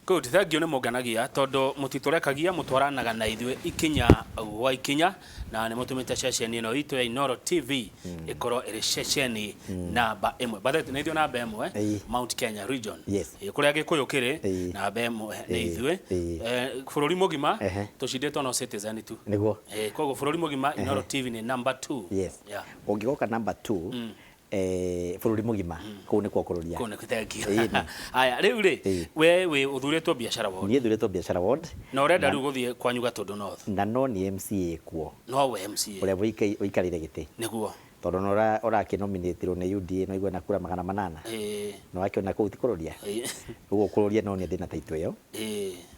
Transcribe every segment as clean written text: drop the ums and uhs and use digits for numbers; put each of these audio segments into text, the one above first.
Good, thank you. Nĩ mũngenagia tondũ mũtitũrekagia, mũtwaranaga na ithuĩ ikinya gwa ikinya, na nĩ mũtũmĩte ceceni ĩno itũ ya Inooro TV ĩkorwo ĩrĩ ceceni namba ĩmwe. By the way, nĩ ithuĩ namba ĩmwe Mount Kenya region. Kũrĩa Gĩkũyũ kĩrĩ, namba ĩmwe nĩ ithuĩ. Bũrũri mũgima tũcindĩtwo no Citizen tu. Koguo bũrũri mũgima Inooro TV nĩ number 2. Yeah. Ũngĩgoka number 2 bũrũri mũgima, kũu nĩkuo kũrũria. Kũu nĩkuo, thank you. Haya, rĩu rĩ, we wĩ ũthurĩtwo biacara ward. Niĩ thurĩtwo biacara ward. Na ũrenda rĩu gũthiĩ kwanyu Gatũndũ North. Na no niĩ MCA kuo. No we MCA. Ũrĩa ũikarĩire gĩtĩ. Nĩguo. Tondũ nĩ ũrakĩnominĩtirwo nĩ UDA na ũigua na kura 800. Na wakĩona kũu ti kũrũria. Ũguo kũrũria no niĩ ndĩna title ĩyo.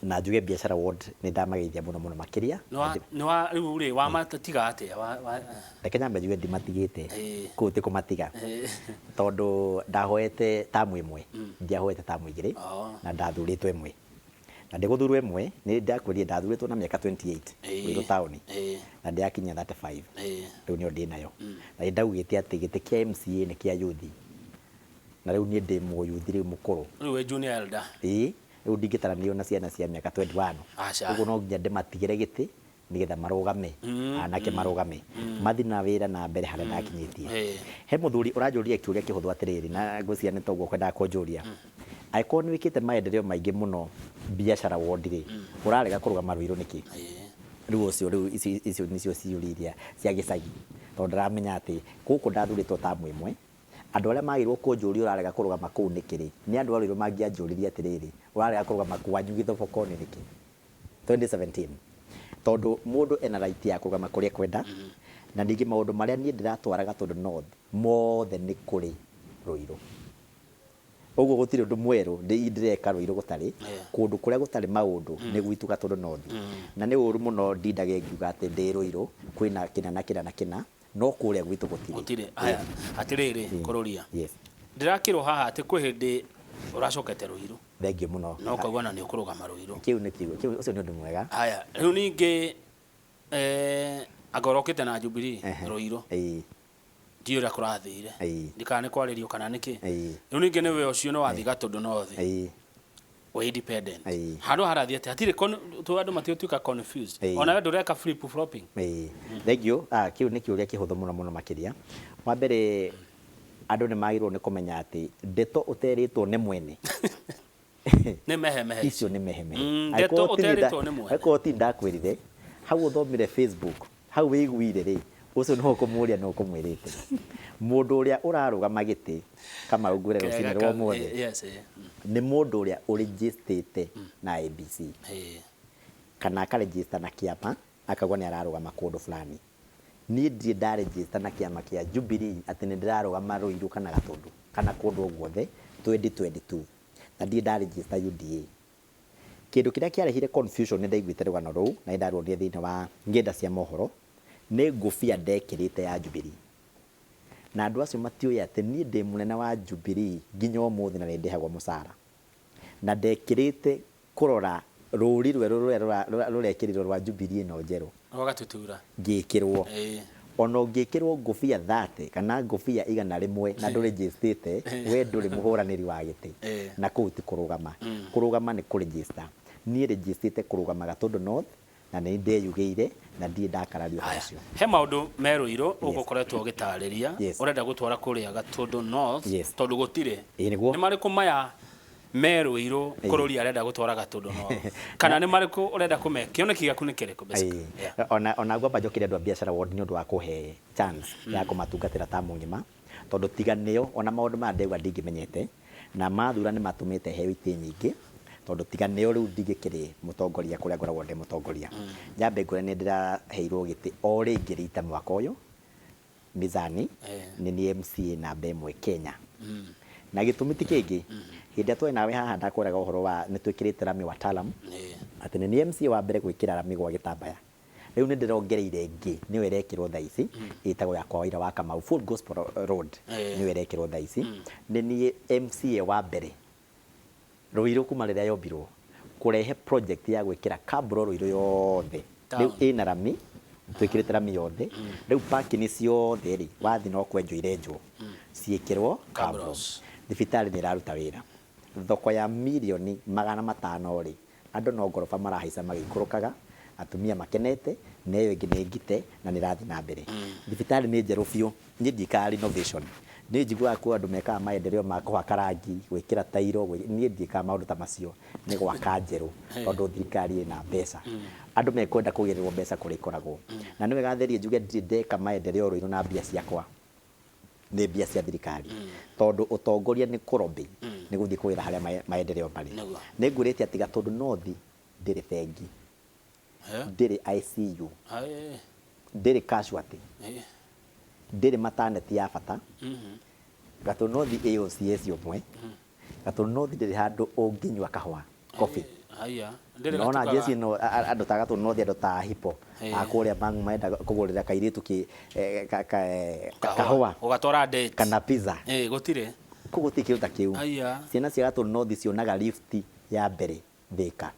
Na njuge biacara ward nĩ ndamageithia mũno mũno makĩria. Nĩ wa rĩu rĩ, wamatiga atĩa? Reke nyambe njuge ndimatigĩte, kũu ti kũmatiga, tondũ ndahoete tamu ĩmwe, ndiahoete tamu igĩrĩ, na ndathurĩtwo ĩmwe. Na ndĩgũthurwo ĩmwe, nĩ ndakwĩrire ndathurĩtwo na mĩaka 28 Ruiru taũni, na ndĩrakinyia 35, rĩu nĩyo ndĩnayo. Na nĩ ndaugĩte atĩ gĩtĩ kĩa MCA nĩ kĩa yuthi, na rĩu niĩ ndĩ mũyuthi rĩu mũkũrũ. Rĩu wĩ junior elder. Ĩĩ, rĩu ndingĩtaranĩrio na ciana cia mĩaka 21. Aca. Ũguo no nginya ndĩmatigĩre gĩtĩ, nĩgetha marũgame, anake marũgame, mathi na wĩra na mbere harĩa ndakinyĩtie. He mũthuri ũranjũria kĩũria kĩhũthũ atĩrĩrĩ, na ngwĩciria nĩ toguo ũkwendaga kũnjũria, angĩkorwo nĩ wĩkĩte maendeleo maingĩ mũno biacara ward rĩ, ũrarega kũrũgama Ruiru nĩkĩ? Rĩu ũcio rĩu icio nĩcio ciũria iria cia gĩcagi, tondũ ndaramenya atĩ gũkũ ndathurĩtwo tamu ĩmwe, andũ arĩa magĩrĩirwo kũnjũria ũrarega kũrũgama kũu nĩkĩ rĩ, nĩ andũ a Ruiru mangĩanjũririe atĩrĩrĩ, ũrarega kũrũgama kwanyu Gĩthobokonĩ nĩkĩ? 2017 tondũ mũndũ ena right ya kũrũgama kũrĩa ekwenda, na ningĩ maũndũ marĩa niĩ ndĩratwara Gatũndũ North mothe nĩ kũrĩ Ruiru. Ũguo gũtirĩ ũndũ mwerũ ndĩreka Ruiru gũtarĩ, kũndũ kũrĩa gũtarĩ maũndũ nĩ gwitũ Gatũndũ North. Na nĩ ũru mũno ndindage ngiuga atĩ ndĩ Ruiru kwĩna kĩna na kĩna na kĩna, no kũrĩa gwitũ gũtirĩ. Gũtirĩ. Haya, atĩrĩrĩ, Kũrũria, ndĩrakĩrwo haha atĩ kwĩ hĩndĩ ũracokete Ruiru. Thengiũ mũno. Na ũkauga ona nĩ ũkũrũgama Ruiru. Kĩu nĩ kiugo, kĩu ũcio nĩ ũndũ mwega. Haya, rĩu ningĩ anga ũrokĩte na Jubilee Ruiru. Ndiũĩ ũrĩa kũrathire. Ndiũĩ kana nĩ kwarĩrio kana nĩkĩ. Rĩu ningĩ nĩwe ũcio nĩ wathiĩ Gatũndũ North. Wĩ independent. Handũ harathiĩ atĩa? Hatirĩ andũ matigũtuĩka confused. Ona we ndũreka flip flopping. Thengiũ. Kĩu nĩ kĩũria kĩhũthũ mũno mũno makĩria. Wa mbere andũ nĩ magĩrĩirwo nĩ kũmenya atĩ ndeto ũterĩtwo nĩ mwene nĩ mehemehe. Icio nĩ mehemehe. Ndeto ũterĩtwo nĩ mwene. Angĩkorwo ti ndakwĩrire hau ũthomire Facebook, hau wĩiguire rĩ, ũcio nĩwe ũkũmũria nũ ũkũmwĩrĩte. Mũndũ ũrĩa ũrarũgama gĩtĩ, Kamau ngwĩre rũcinĩ rwa ũmũthĩ, nĩ mũndũ ũrĩa ũrĩnjĩstĩte na IEBC kana akarĩnjĩsta na kĩama akauga nĩ ararũgama kũndũ fulani. Niĩ ndirĩ nda register na kĩama kĩa Jubilee atĩ nĩ ndĩrarũgama Ruiru kana Gatũndũ kana kũndũ o guothe 2022, na ndirĩ nda register UDA. Kĩndũ kĩrĩa kĩarehire confusion nĩ ndaiguĩte rũgano rũu na nĩ ndaruonire thĩinĩ wa ng'enda cia mohoro, nĩ ngũbia ndekĩrĩte ya Jubilee. Na andũ acio matiũĩ atĩ niĩ ndĩ mũnene wa Jubilee nginya ũmũthĩ na nĩ ndĩhagwo mũcara. Na ndekĩrĩte kũrora rũũri rwerũ rũrĩa rũrekĩrirwo rwa Jubilee ĩno njerũ. Rwa Gatutura. Ngĩkĩrwo. O na ũngĩkĩrwo ngũbia 30 kana ngũbia 100 na ndũrĩnjĩstĩte, we ndũrĩ mũhũranĩri wa gĩtĩ. Na kũu ti kũrũgama. Kũrũgama nĩ kũrĩnjĩsta. Niĩ rĩnjĩstĩte kũrũgama Gatũndũ North na nĩ ndeyugĩire na ndirĩ ndakararia ũhoro ũcio. He maũndũ me Ruiru ũgũkoretwo ũgĩtarĩria ũrenda gũtwara kũrĩa Gatũndũ North tondũ gũtirĩ. Ĩĩ nĩguo. Nĩ marĩkũ maya me Ruiru Kũrũria arenda gũtwara Gatũndũ North? Kana nĩ marĩkũ ũrenda kũme? Kĩoneki gĩaku nĩ kĩrĩkũ basically? Yeah. Ona ngwamba njokere andũ a Biashara Ward nĩ ũndũ wa kũhe chance ya kũmatungatĩra ta mũng'ima, tondũ tiga nĩo ona maũndũ maya ndegwa ndingĩmenyete. Na mathura nĩ matũmĩte heo itĩ nyingĩ, tondũ tiga nĩo rĩu ndingĩkĩrĩ mũtongoria kũrĩa ngoragwo ndĩ mũtongoria. Nyambe ngwĩre nĩ ndĩraheirwo gĩtĩ o rĩngĩ rita mwaka ũyũ, Mizani, nĩ niĩ MCA namba ĩmwe Kenya. Na gĩtũmi ti kĩngĩ, hĩndĩ ĩrĩa twarĩ nawe haha ndakwĩraga ũhoro wa nĩ twĩkĩrĩte rami wataalam, atĩ nĩ niĩ MCA wa mbere gwĩkĩra rami gwa gĩtambaya. Rĩu nĩ ndĩrongereire ĩngĩ nĩyo ĩrekĩrwo thaa ici, ĩtagwo ya kwa Waira wa Kamau, Full Gospel Road, nĩyo ĩrekĩrwo thaa ici. Nĩ niĩ MCA wa mbere Ruiru kuma rĩrĩa yombirwo kũrehe project ya gwĩkĩra kabro Ruiru yothe. Rĩu ĩna rami, twĩkĩrĩte rami yothe. Rĩu parking ciothe rĩ, wathi no kwenjwo irenjwo ciĩkĩrwo kabro. Thibitarĩ nĩ ĩraruta wĩra. Thoko ya mirioni 500 rĩ, andũ no ngoroba marahaica magĩikũrũkaga, atumia makenete, na ĩyo ĩngĩ nĩ ngite na nĩ ĩrathiĩ na mbere. Thibitarĩ nĩ njerũ biũ, niĩ ndiĩkaga renovation. Niĩ njiguaga kwĩ andũ mekaga maendeleo ma kũhaka rangi, gwĩkĩra tairo, niĩ ndiĩkaga maũndũ ta macio, nĩ gwaka njerũ tondũ thirikari ĩna mbeca. Andũ mekwenda kũgĩrĩrwo mbeca kũrĩa ikoragwo. Na nĩ wega therie njuge ndirĩ ndeka maendeleo Ruiru na mbia ciakwa. Nĩ mbia cia thirikari tondũ ũtongoria nĩ kũrobĩ nĩ gũthiĩ kũgĩra harĩa maendeleo marĩ. Nĩ ngwĩrĩte atĩ Gatũndũ North ndĩrĩ bengi, ndĩrĩ ICU, ndĩrĩ casualty, ndĩrĩ maternity ya bata. Gatũndũ North ĩ OCS ũmwe. Gatũndũ North ndĩrĩ handũ ũngĩnyua kahũa, coffee. Haya. Nona jeci ĩno andũ ta Gatũndũ North, andũ ta Hipo a kũrĩa Mang'u marenda kũgũrĩra kairĩtu kĩ kahũa Ũgatwara date. kana pizza. Gũtirĩ. Kũu gũtirĩ kĩndũ ta kĩu. Ciana cia Gatũndũ North cionaga lift ya mbere Thĩka.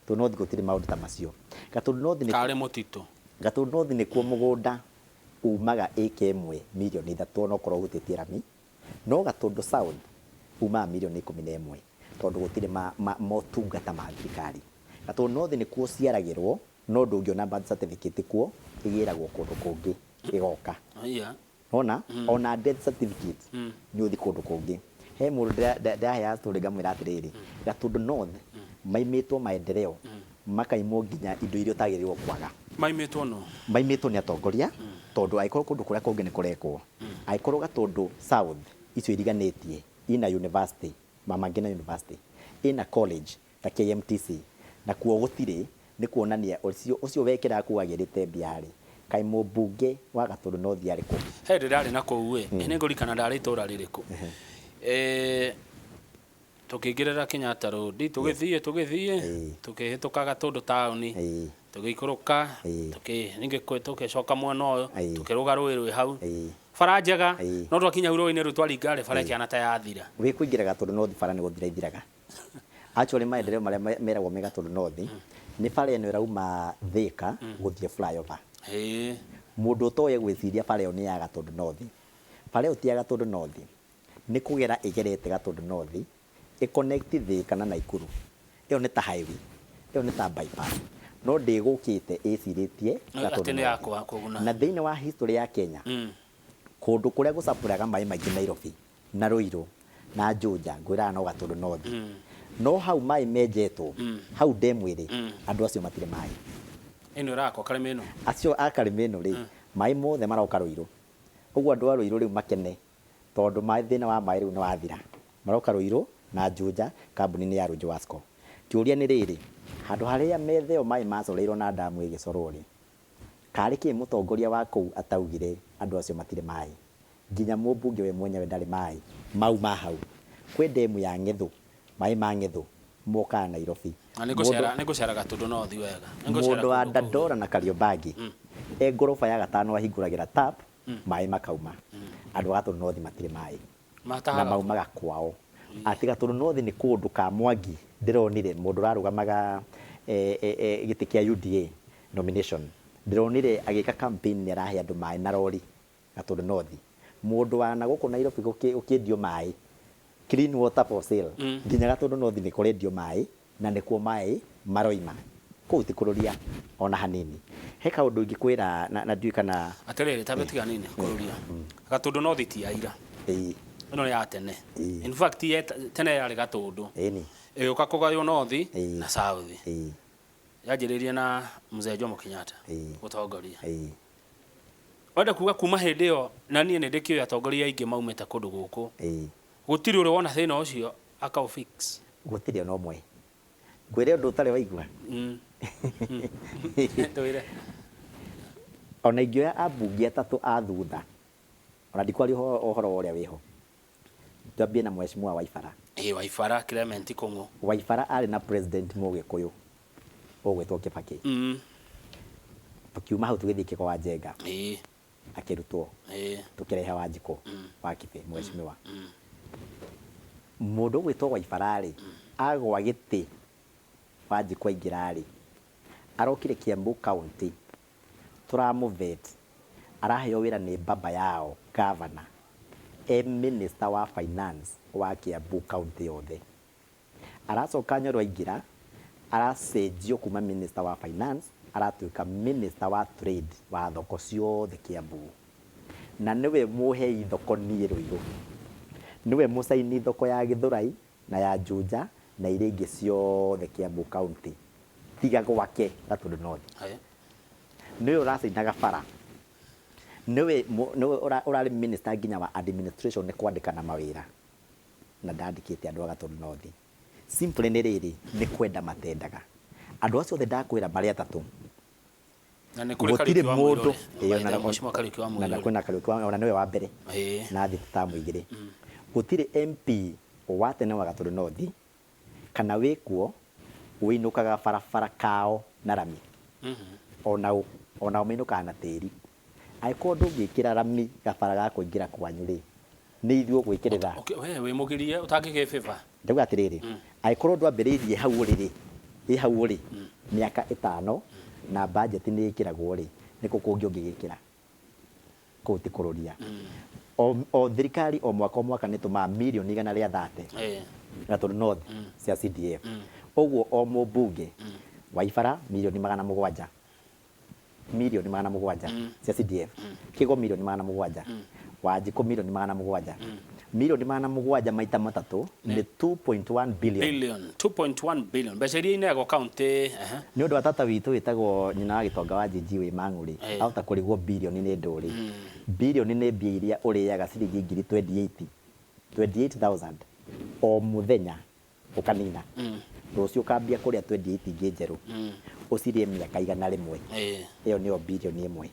Gatũndũ North gũtirĩ maũndũ ta macio. Gatũndũ North nĩ Karĩ mũtitũ. Gatũndũ North nĩkuo mũgũnda umaga ĩka ĩmwe mirioni 3 onokorwo ũhutĩtie rami. No Gatũndũ South umaga mirioni 11 tondũ gũtirĩ motungata ma thirikari. Gatũndũ North nĩkuo ũciaragĩrwo no ndũngĩona birth certificate kuo, ĩgĩragwo kũndũ kũngĩ ĩgoka. Nona ona death certificate nĩ ũthi kũndũ kũngĩ. He mũndũ ndĩraheaga story ngamwĩra atĩrĩrĩ, Gatũndũ North maimĩtwo maendeleo, makaimwo nginya indo iria ũtagĩrĩirwo kwaga. Maimĩtwo no. Maimĩtwo nĩ atongoria tondũ angĩkorwo kũndũ kũrĩa kũngĩ nĩ kũrekwo, angĩkorwo Gatũndũ South icio iriganĩtie ina university, Mama Ngina University, ina college ta KMTC, na kuo gũtirĩ, nĩ kuonania ũcio ũcio wekĩraga kũu agĩrĩte mbia rĩ, kaĩ mũmbunge wa Gatũndũ North arĩ kũ? He hĩndĩ ndarĩ na kũu ĩ, nĩ ngũririkana ndarĩ itũra rĩrĩkũ. Tũkĩingĩrĩra Kenyatta Road, tũgĩthiĩ tũgĩthiĩ, tũkĩhĩtũka Gatũndũ taũni, tũgĩikũrũka, ningĩ tũgĩcoka mwena ũyũ, tũkĩrũga rũĩ rwĩ hau. Bara njega, no twakinya hau rũĩ-inĩ rũu twaringa rĩ, bara ĩkĩhana ta yathira. Wĩ kũingĩra Gatũndũ North bara nĩ gũthira ithiraga. Actually maendeleo marĩa meragwo me Gatũndũ North nĩ bara ĩno ĩrauma Thĩka gũthiĩ flyover. Mũndũ ũtoĩ gwĩciria bara ĩyo nĩ ya Gatũndũ North. Bara ĩyo ti ya Gatũndũ North, nĩ kũgera ĩgerete Gatũndũ North ĩconnect Thĩka na Naikuru. Ĩyo nĩ ta highway, ĩyo nĩ ta bypass, no ndĩgũkĩte ĩcirĩtie Atĩ Gatũndũ nĩ ya North. kũguna. Na thĩinĩ wa history ya Kenya, kũndũ kũrĩa gũcapũraga maĩ maingĩ Nairobi na Ruiru na Juja, ngwĩraga no Gatũndũ North. No hau maĩ menjetwo hau ndemu ĩrĩ, andũ acio matirĩ maĩ. Ĩno ĩrakwo karĩma ĩno. Acio a karĩma ĩno rĩ, maĩ mothe maroka Ruiru. Ũguo andũ a Ruiru rĩu makene tondũ maĩ, thĩna wa maĩ rĩu nĩ wathira. Maroka Ruiru na Juja, kambuni-inĩ ya Runju Wasco. Kĩũria nĩ rĩrĩ, handũ harĩa metha ĩyo maĩ macoreirwo na ndamu ĩgĩcorwo rĩ, karĩ kĩ mũtongoria wa kũu ataugire andũ acio matirĩ maĩ? Nginya mũmbunge we mwenyewe ndarĩ maĩ mau ma hau. Kwĩ ndemu ya Ng'ethu, maĩ ma Ng'ethu mokaga Nairobi. Na nĩ ngũcera, nĩ ngũcera Gatũndũ North wega. Nĩ ngũcera Mũndũ wa kũndũ kũu. Dandora na Kariobangi e ngoroba ya gatano ahingũragĩra tap, maĩ makauma. Andũ a Gatũndũ North matirĩ maĩ. Na Matahaga maumaga kwao. Atĩ Gatũndũ North nĩ kũndũ ka Mwangi ndĩronire mũndũ ũrarũgamaga gĩtĩ kĩa UDA nomination. Ndĩronire agĩka campaign nĩ arahe andũ maĩ na rori Gatũndũ North. Mũndũ wa na gũkũ Nairobi gũkĩendio maĩ, clean water for sale, nginya Gatũndũ North nĩ kũrendio maĩ na nĩkuo maĩ maroima. Kũu ti kũrũria ona hanini. He kaũndũ ingĩkwĩra na ndiũĩ kana Atĩrĩrĩ, tambe tiga nini kũrũria. Gatũndũ North ti ya ira. Ĩno nĩ ya tene. In fact tene yarĩ Gatũndũ. Ĩgĩũka kũgaywo North na South. Yanjĩrĩirie na Mzee Jomo Kenyatta gũtongoria. Wenda kuga kuma hĩndĩ ĩyo, na niĩ nĩ ndĩkĩũĩ atongoria aingĩ maumĩte kũndũ gũkũ. Gũtirĩ ũrĩ wona thĩna ũcio akaũ fix. Gũtirĩ ona ũmwe. Ngwĩre ũndũ ũtarĩ waigua. Twĩre. Ona ingĩoya ambunge atatũ a thutha, ona ndikwaria ũhoro wa ũrĩa wĩho. Twambie na Mheshimiwa Waibara. Waibara Clement Kung'u. Waibara arĩ na president Mũgĩkũyũ ũgwĩtwo Kibaki. Tukiuma hau tũgĩthiĩ Kĩgo wa Njenga. Akĩrutwo. Tũkĩrehe Wanjikũ wa Kibĩ mheshimiwa. Mũndũ ũgwĩtwo Waibara rĩ, agwa gĩtĩ Wanjikũ aingĩra rĩ, arokire Kiambu County, tũramũvet, araheo wĩra nĩ baba yao governor, e minister wa finance wa Kiambu County yothe. Aracoka Nyoro aingĩra, aracenjio kuma minister wa finance aratuĩka minister wa trade wa thoko ciothe Kiambu. Na nĩwe mũhei thoko niĩ Rũirũ. Nĩwe mũcaini thoko ya Gĩthũrai na ya Juja na iria ingĩ ciothe Kiambu County tiga gwake Gatundu North. Nĩwe ũracainaga bara. Nĩwe nĩwe ũrarĩ minister nginya wa administration nĩ kwandĩkana mawĩra na ndandĩkĩte andũ a Gatundu North. Simply nĩ rĩrĩ, nĩ kwenda matendaga. Andũ acio othe ndakwĩra marĩ atatũ. Na nĩ kũrĩ Gũtirĩ Kariũki wa mũndũ Mũirũrĩ. ĩĩ, By the way, Mheshimiwa Kariũki wa na Mũirũrĩ. kwĩna Kariũki wa ona nĩwe wa mbere na athiĩte tamu igĩrĩ. Gũtirĩ MP wa tene wa Gatundu North kana wĩkuo wĩinũkaga barabara kao na rami. Ona ũ, onao mainũkaga na tĩri. Angĩkorwo ndũngĩkĩra rami gabara ga kũingĩra kwanyu rĩ, nĩ ithuĩ ũgwĩkĩrĩra? Okay, we wĩ mũgirie ũtangĩgĩbĩba. Ndauga atĩrĩrĩ, angĩkorwo ndwambĩrĩirie hau ũrĩ rĩ, ĩ hau ũrĩ mĩaka ĩtano na budget nĩ ĩkĩragwo rĩ, nĩ kũ kũngĩ ũngĩgĩkĩra? Kũu ti kũrũria. O thirikari o mwaka o mwaka nĩ ĩtũmaga mirioni 130 Gatundu North cia CDF. Ũguo o mũmbunge wa Ibara mirioni 700, mirioni 700 cia CDF, Kĩgo mirioni 700, Wanjikũ mirioni 700, mirioni 700 maita matatũ nĩ 2.1 billion. Billion, 2.1 billion mbeca iria ineagwo kaunti. Nĩ ũndũ wa tata witũ wĩtagwo nyina wa gĩtonga wa Njinji wĩ Mang'u-rĩ, ahota kũrigwo birioni nĩ ndũ-rĩ. Birioni nĩ mbia iria ũrĩaga ciringi ngiri 28, 28,000 o mũthenya ũkanina. Rũciũ ũkambia kũrĩa 28 ingĩ njerũ, ũcirĩe mĩaka 100. Ĩyo nĩyo birioni ĩmwe.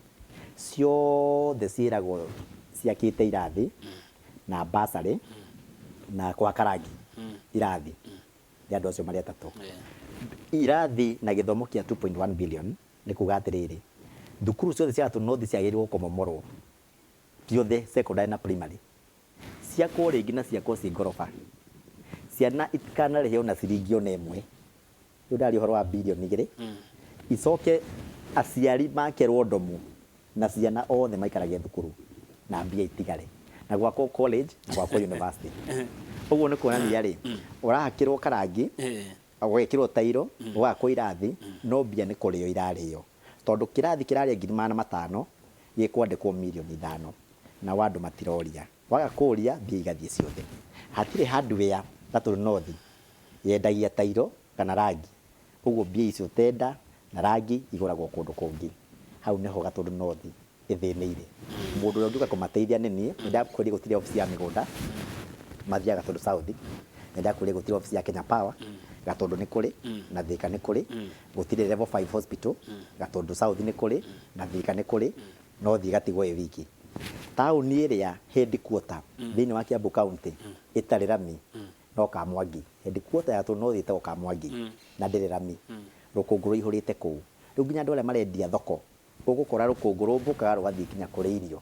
Ciothe ciĩragwo ciakĩte irathi na bursary na kũhaka rangi irathi nĩ andũ acio marĩ atatũ. Irathi na gĩthomo kĩa 2.1 billion nĩ kuga atĩrĩrĩ, thukuru ciothe cia Gatundu North ciagĩrĩirwo kũmomorwo ciothe, secondary na primary, ciakwo rĩngĩ na ciakwo ciĩ ngoroba. Ciana itikanarĩhe ona ciringi ona ĩmwe. Rĩu ndaria ũhoro wa birioni 2. Icoke aciari makerwo ndomu na ciana othe maikarage thukuru na mbia itigare na gwakwo college na gwakwo university. Ũguo nĩ kuonania rĩ, ũrahakĩrwo karangi, ũgekĩrwo tairo, ũgakwo irathi, no mbia nĩ kũrĩo irarĩo, tondũ kĩrathi kĩrarĩa ngiri 500 gĩkwandĩkwo mirioni 5, nao andũ matiroria. Waga kũria, mbia igathiĩ ciothe. Hatirĩ hardware Gatundu North yendagia tairo kana rangi, ũguo mbia icio tenda na rangi igũragwo kũndũ kũngĩ. Hau nĩho Gatundu North ĩthĩnĩire. Mũndũ ũrĩa ũngĩũka kũmateithia nĩ niĩ. Nĩ ndakwĩrire gũtirĩ obici ya mĩgũnda, mathiaga Gatundu South. Nĩ ndakwĩrire gũtirĩ obici ya Kenya Power, Gatundu nĩ kũrĩ na Thika nĩ kũrĩ. Gũtirĩ level 5 hospital, Gatundu South nĩ kũrĩ na Thika nĩ kũrĩ, no thiĩ gatigwo ĩ wiki. Taũni ĩrĩa headquarter thĩinĩ wa Kiambu County ĩtarĩ rami no Kamwangi. Headquarter ya Gatundu North ĩtagwo Kamwangi na ndĩrĩ rami. Rũkũngũ rũihũrĩte kũu. Rĩu nginya andũ arĩa marendia thoko ũgũkora rũkũngũ rũmbũkaga rũgathiĩ nginya kũrĩ irio.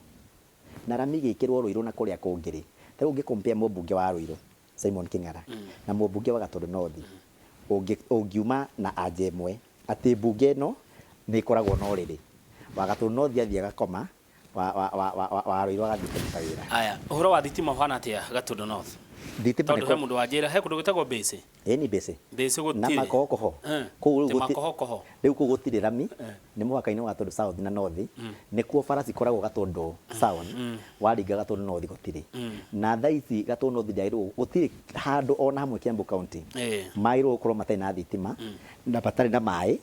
Na rami ĩgĩkĩrwo Rũirũ na kũrĩa kũngĩ rĩ, ta rĩu ũngĩ compare mũmbunge wa Rũirũ Simon Kĩng'ara na mũmbunge wa Gatundu North, ũngiuma na anja ĩmwe atĩ mbunge ĩno nĩ ĩkoragwo na ũrĩrĩ. Wa Gatundu North athiĩ agakoma, wa Rũirũ agathiĩ kũruta wĩra. Aya, ũhoro wa thitima ũhana atĩa Gatundu North? Thitima Tondũ he mũndũ wanjĩra he kũndũ gwĩtagwo Mbĩcĩ. Ĩni Mbĩcĩ. Mbĩcĩ gũtirĩ. Na makohokoho. Kũu rĩu Ti gũtirĩ. makohokoho. Rĩu kũu gũtirĩ rami, nĩ mũhaka-inĩ wa Gatundu South na North. Nĩkuo bara cikoragwo Gatundu South, waringa Gatundu North gũtirĩ. Na thaa ici Gatundu North ndĩagĩrĩirwo, gũtirĩ handũ ona hamwe Kiambu County magĩrĩirwo gũkorwo matarĩ na thitima, na matarĩ na maĩ,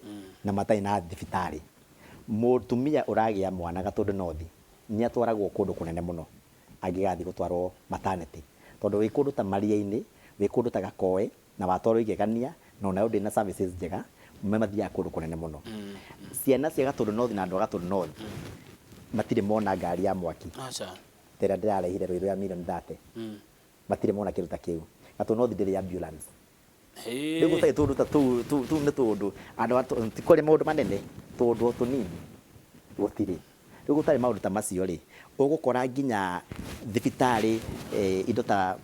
na matarĩ na thibitarĩ. Mũtumia ũragĩa mwana Gatundu North nĩ atwaragwo kũndũ kũnene mũno angĩgathiĩ gũtwarwo maternity, tondũ wĩ kũndũ ta Maria-inĩ, wĩ kũndũ ta Gakoe, na watwarwo Igegania, na onayo ndĩrĩ na services njega, mathiaga kũndũ kũnene mũno. Ciana cia Gatundu North na andũ a Gatundu North matirĩ mona ngari ya mwaki ta ĩrĩa ndĩrarehire Ruiru ya mirioni 30. Matirĩ mona kĩndũ ta kĩu. Gatundu North ndĩrĩ ambulance. Rĩu gũtarĩ tũũndũ ta tũu, tũu nĩ tũũndũ andũ a ti kwaria maũndũ manene, tũũndũ o tũnini gũtirĩ. Rĩu gũtarĩ maũndũ ta macio rĩ, ũgũkora nginya thibitarĩ indo ta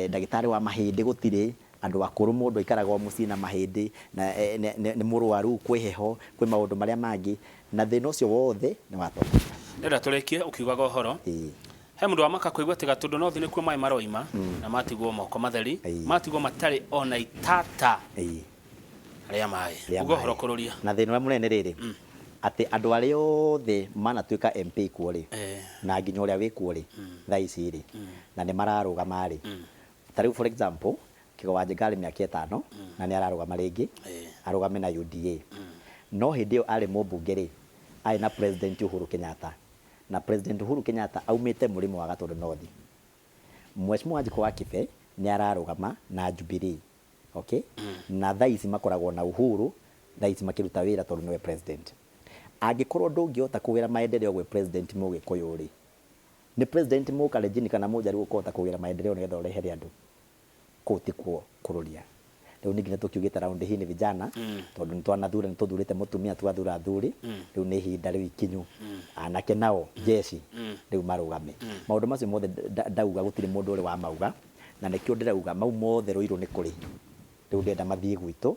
ndagĩtarĩ wa mahĩndĩ gũtirĩ, andũ akũrũ mũndũ aikaraga o mũciĩ na mahĩndĩ, na nĩ mũrwaru, kwĩ heho, kwĩ maũndũ marĩa mangĩ, na thĩna ũcio wothe nĩ wa atongoria. Ndĩrenda tũrĩkie ũkiugaga ũhoro. He mũndũ wamaka kũigua atĩ Gatũndũ North nĩkuo maĩ maroima na matigwo moko matheri, matigwo matarĩ ona itata rĩa maĩ. Rĩa Uga maĩ. ũhoro kũrũria. Na thĩna ũrĩa mũnene rĩrĩ, atĩ andũ arĩa othe manatuĩka MP kuo rĩ, na nginya ũrĩa wĩ kuo rĩ, thaa ici rĩ, na nĩ mararũgama rĩ, ta rĩu for example, Kĩgo wa Njenga arĩ mĩaka 5 na nĩ ararũgama rĩngĩ, arũgame na UDA. No hĩndĩ ĩyo arĩ mũmbunge rĩ, arĩ na President Uhuru Kenyatta. Na President Uhuru Kenyatta aumĩte mũrĩmo wa Gatũndũ North. Mheshimiwa Wanjikũ wa Kibe nĩ ararũgama na Jubilee. Okay? Na thaa ici makoragwo na Uhuru, thaa ici makĩruta wĩra tondũ nĩwe president. Angĩkorwo ndũngĩhota kũgĩra maendeleo gwĩ president Mũgĩkũyũ rĩ, nĩ president Mũkalenjin kana Mũjaluo ũkũhota kũgĩra maendeleo nĩgetha ũrehere andũ? Kũu tikuo kũrũria. Rĩu ningĩ nĩ tũkiugĩte round hii nĩ vijana, tondũ nĩ twanathura, nĩ tũthurĩte mũtumia twathura athuri, rĩu nĩ ihinda rĩu ikinyu anake nao jeshi rĩu marũgame. Maũndũ macio mothe ndauga gũtirĩ mũndũ ũrĩ wamauga, na nĩkĩo ndĩrauga mau mothe Ruiru nĩ kũrĩ. Rĩu ndĩrenda mathiĩ gwitũ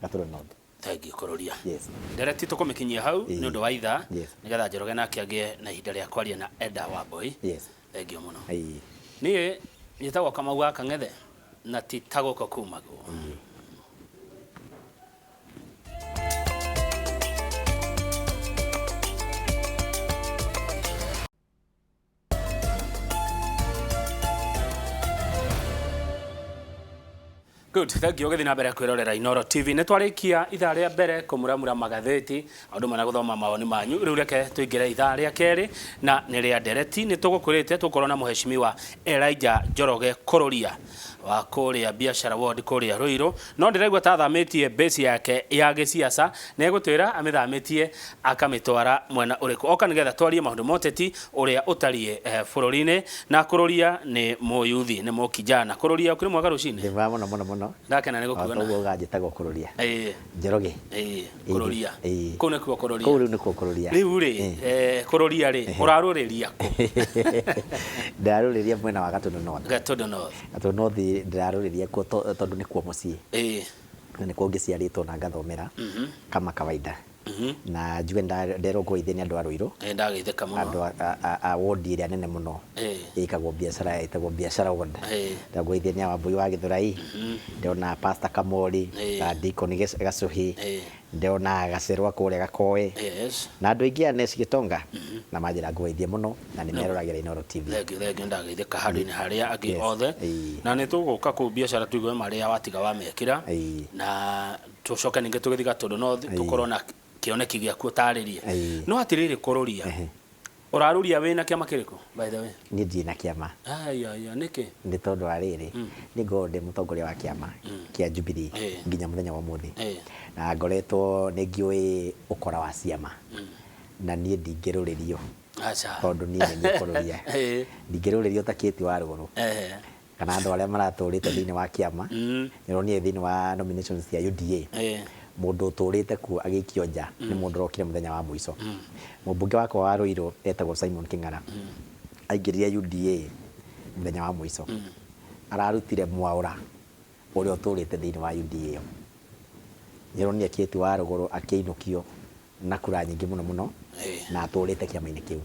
Gatũndũ North. Thengiũ kũrũria. Yes. Ndereti tũkũmĩkinyia hau nĩ ũndũ wa ithaa, nĩgetha Njoroge nake agĩe na ihinda rĩa kwaria na Eda Wambui. Thengiũ mũno. Niĩ njĩtagwo Kamau wa Kang'ethe na ti ta gũkũ kumagwo. Good, thank you. Ũgĩthiĩ na mbere kwĩrorera Inooro TV. Nĩ twarĩkia ithaa rĩa mbere kũmuramura magathĩti, ũndũ ũmwe na gũthoma mawoni manyu. Rĩu reke tũingĩre ithaa rĩa kerĩ na nĩ rĩa ndereti. Nĩ tũgũkwĩrĩte tũgũkorwo na mũheshimiwa Elijah Njoroge Kũrũria wa kũrĩa Biashara Ward kũrĩa Ruiru. No ndĩraigua ta athamĩtie base yake ya gĩciaca, nĩ egũtwĩra amĩthamĩtie akamĩtwara mwena ũrĩkũ. Oka nĩgetha twarie maũndũ ma ũteti ũrĩa ũtariĩ bũrũri-inĩ. Na kũrũria nĩ mũyuthi, nĩ mũkijana. Kũrũria ũkĩrĩ mwega rũcinĩ? Ndĩ mwega mũno mũno mũno. Ndakena nĩ gũkuona. Toguo ũganjĩtagwo kũrũria. Njoroge. Kũrũria. Kũu nĩkuo kũrũria. Kũu rĩu nĩkuo kũrũria. Rĩu rĩ, kũrũria rĩ, ũrarũrĩria kũ? Ndĩrarũrĩria mwena wa Gatũndũ North. Gatũndũ North. Gatũndũ North ndĩrarũrĩria kuo tondũ nĩkuo mũciĩ. Na nĩkuo ngĩciarĩtwo na ngathomera kama kawaida. Na njuge nderwo ngũgeithie nĩ andũ a Ruiru. Ndageithĩka mũno. Andũ a ward ĩrĩa nene mũno. Ĩkagwo biacara, ĩtagwo biacara ward. Ndagũgeithie nĩ Wambui wa Gĩthũrai. Ndĩrona Pastor Kamori, na Deacon Gacuhi. Ndĩrona Gacerwa kũrĩa Gakoe. Na andũ aingĩ a Nes Gĩtonga. Na manjĩra ngũgeithie mũno na nĩ meroragĩra Inooro TV. Thank you, thank you, ndageithĩka handũ-inĩ harĩa angĩ othe. Na nĩ tũgũka kũu biacara tũigue marĩa watiga wamekĩra. Na tũcoke ningĩ tũgĩthiĩ Gatũndũ North tũkorwo na kĩoneki gĩaku ũtarĩrie. No atĩrĩrĩ kũrũria. Ũrarũria wĩna kĩama kĩrĩkũ by the way? Niĩ ndirĩ na kĩama. Aya, aya, nĩkĩ? Nĩ tondũ wa rĩrĩ, niĩ ngoragwo ndĩ mũtongoria wa kĩama kĩa Jubilee nginya mũthenya wa ũmũthĩ. Na ngoretwo nĩ ngĩũĩ ũkora wa ciama. Na niĩ ndingĩrũrĩrio. Tondũ niĩ nĩ niĩ kũrũria. Ndingĩrũrĩrio ta Kate wa Rũrũ. Kana andũ arĩa maratũrĩte thĩinĩ wa kĩama. Nĩũronire thĩinĩ wa nominations cia UDA. Mũndũ ũtũrĩte kuo agĩikio nja nĩ mũndũ ũrokire mũthenya wa mũico. Mũmbunge wakwa wa Ruiru etagwo Simon Kĩng'ara. Aingĩrire UDA mũthenya wa mũico. Ararutire Mwaũra ũrĩa ũtũrĩte thĩinĩ wa UDA ĩyo. Nĩũronire Kate wa Rũgũrũ akĩinũkio na kura nyingĩ mũno mũno na atũrĩte kĩama-inĩ kĩu.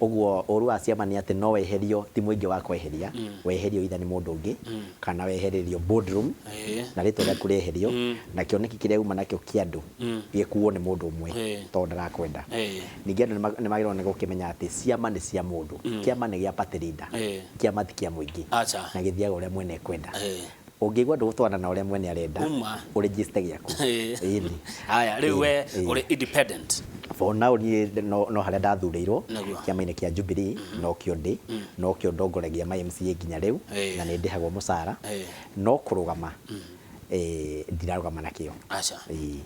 Ũguo ũru wa ciama nĩ atĩ no weherio, ti mũingĩ wa kweheria, weherio either nĩ mũndũ ũngĩ kana wehererio boardroom na rĩtwa rĩaku rĩeherio na kĩoneki kĩrĩa uma nakĩo kĩa andũ gĩkuo nĩ mũndũ ũmwe tondũ ndarakwenda. Ningĩ andũ nĩ magĩrĩirwo nĩ gũkĩmenya atĩ ciama nĩ cia mũndũ, kĩama nĩ gĩa party leader, kĩama ti kĩa mũingĩ na gĩthiaga ũrĩa mwene ekwenda. Ũngĩigua ndũgũtwarana na ũrĩa mwene arenda, ũregister gĩaku. Ĩni. Haya, rĩu we ũrĩ independent. For now niĩ no harĩa ndathurĩirwo kĩama-inĩ kĩa Jubilee nokĩo ndĩ, nokĩo ndongoragia ma MCA nginya rĩu na nĩ ndĩhagwo mũcara, no kũrũgama ndirarũgama nakĩo. Aca.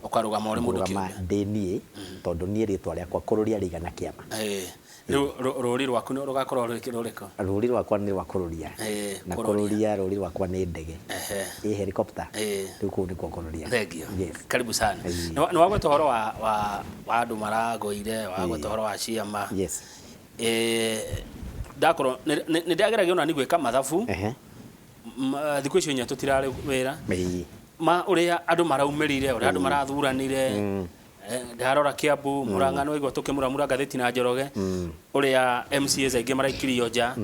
Ũkarũgama ũrĩ mũndũ Ngũrũgama kĩũmbe. ndĩ niĩ, tondũ niĩ rĩtwa rĩakwa kũrũria rĩigana kĩama. Rĩu rũri rwaku nĩ rũgakorwo rũrĩkũ? Rũri rwakwa nĩ rwa kũrũria. Na Kũrũria. kũrũria rũri rwakwa nĩ ndege. Ĩ helicopter. Rĩu kũu nĩkuo kũrũria. Thank you. Yes. Karibu sana. Nĩ wagweta ũhoro wa andũ maragũire, wagweta ũhoro wa ciama. Yes. Ndakorwo nĩ ndageragia ona ni gwĩka mathabu. Thikũ icio inya tũtirarĩ wĩra. Ma ũrĩa andũ maraumĩrire, ũrĩa andũ marathuranire. Ndarora Kiambu, Murang'a, no igwa tukĩmuramura ngathĩti na Njoroge ũrĩa MCAs aingĩ maraikirio nja.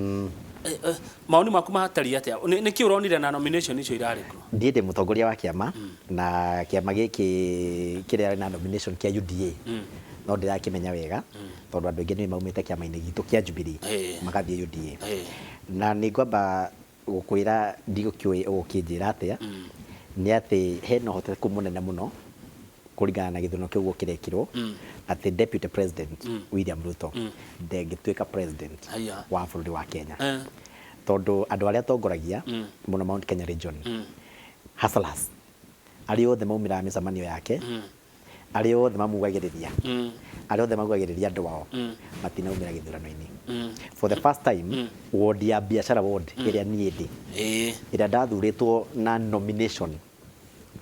Maoni maku mahatariĩ atĩa? Nĩkĩ ũronire na nomination icio irarĩ kuo? Niĩ ndĩ mũtongoria wa kĩama, na kĩama gĩkĩ kĩrĩa arĩ na nomination kĩa UDA no ndĩrakĩmenya wega, tondũ andũ aingĩ nĩ maumĩte kĩama-inĩ gitũ kĩa Jubilee magathiĩ UDA. Na nĩ ngwamba gũkwĩra, ndigũkĩũĩ ũgũkĩnjĩra atĩa, nĩ atĩ hena ũhotekeku mũnene mũno kũringana na gĩthurano kĩu ũguo kĩrekirwo atĩ Deputy President William Ruto ndengĩtuĩka president wa bũrũri wa Kenya, tondũ andũ arĩa atongoragia mũno Mount Kenya region, hustlers arĩa othe maumĩraga mĩcemanio yake, arĩa othe mamugagĩrĩria, arĩa othe maugagĩrĩria andũ ao, matinaumĩra gĩthurano-inĩ. For the first time, ward ya biashara, ward ĩrĩa niĩ ndĩ, ĩrĩa ndathurĩtwo na nomination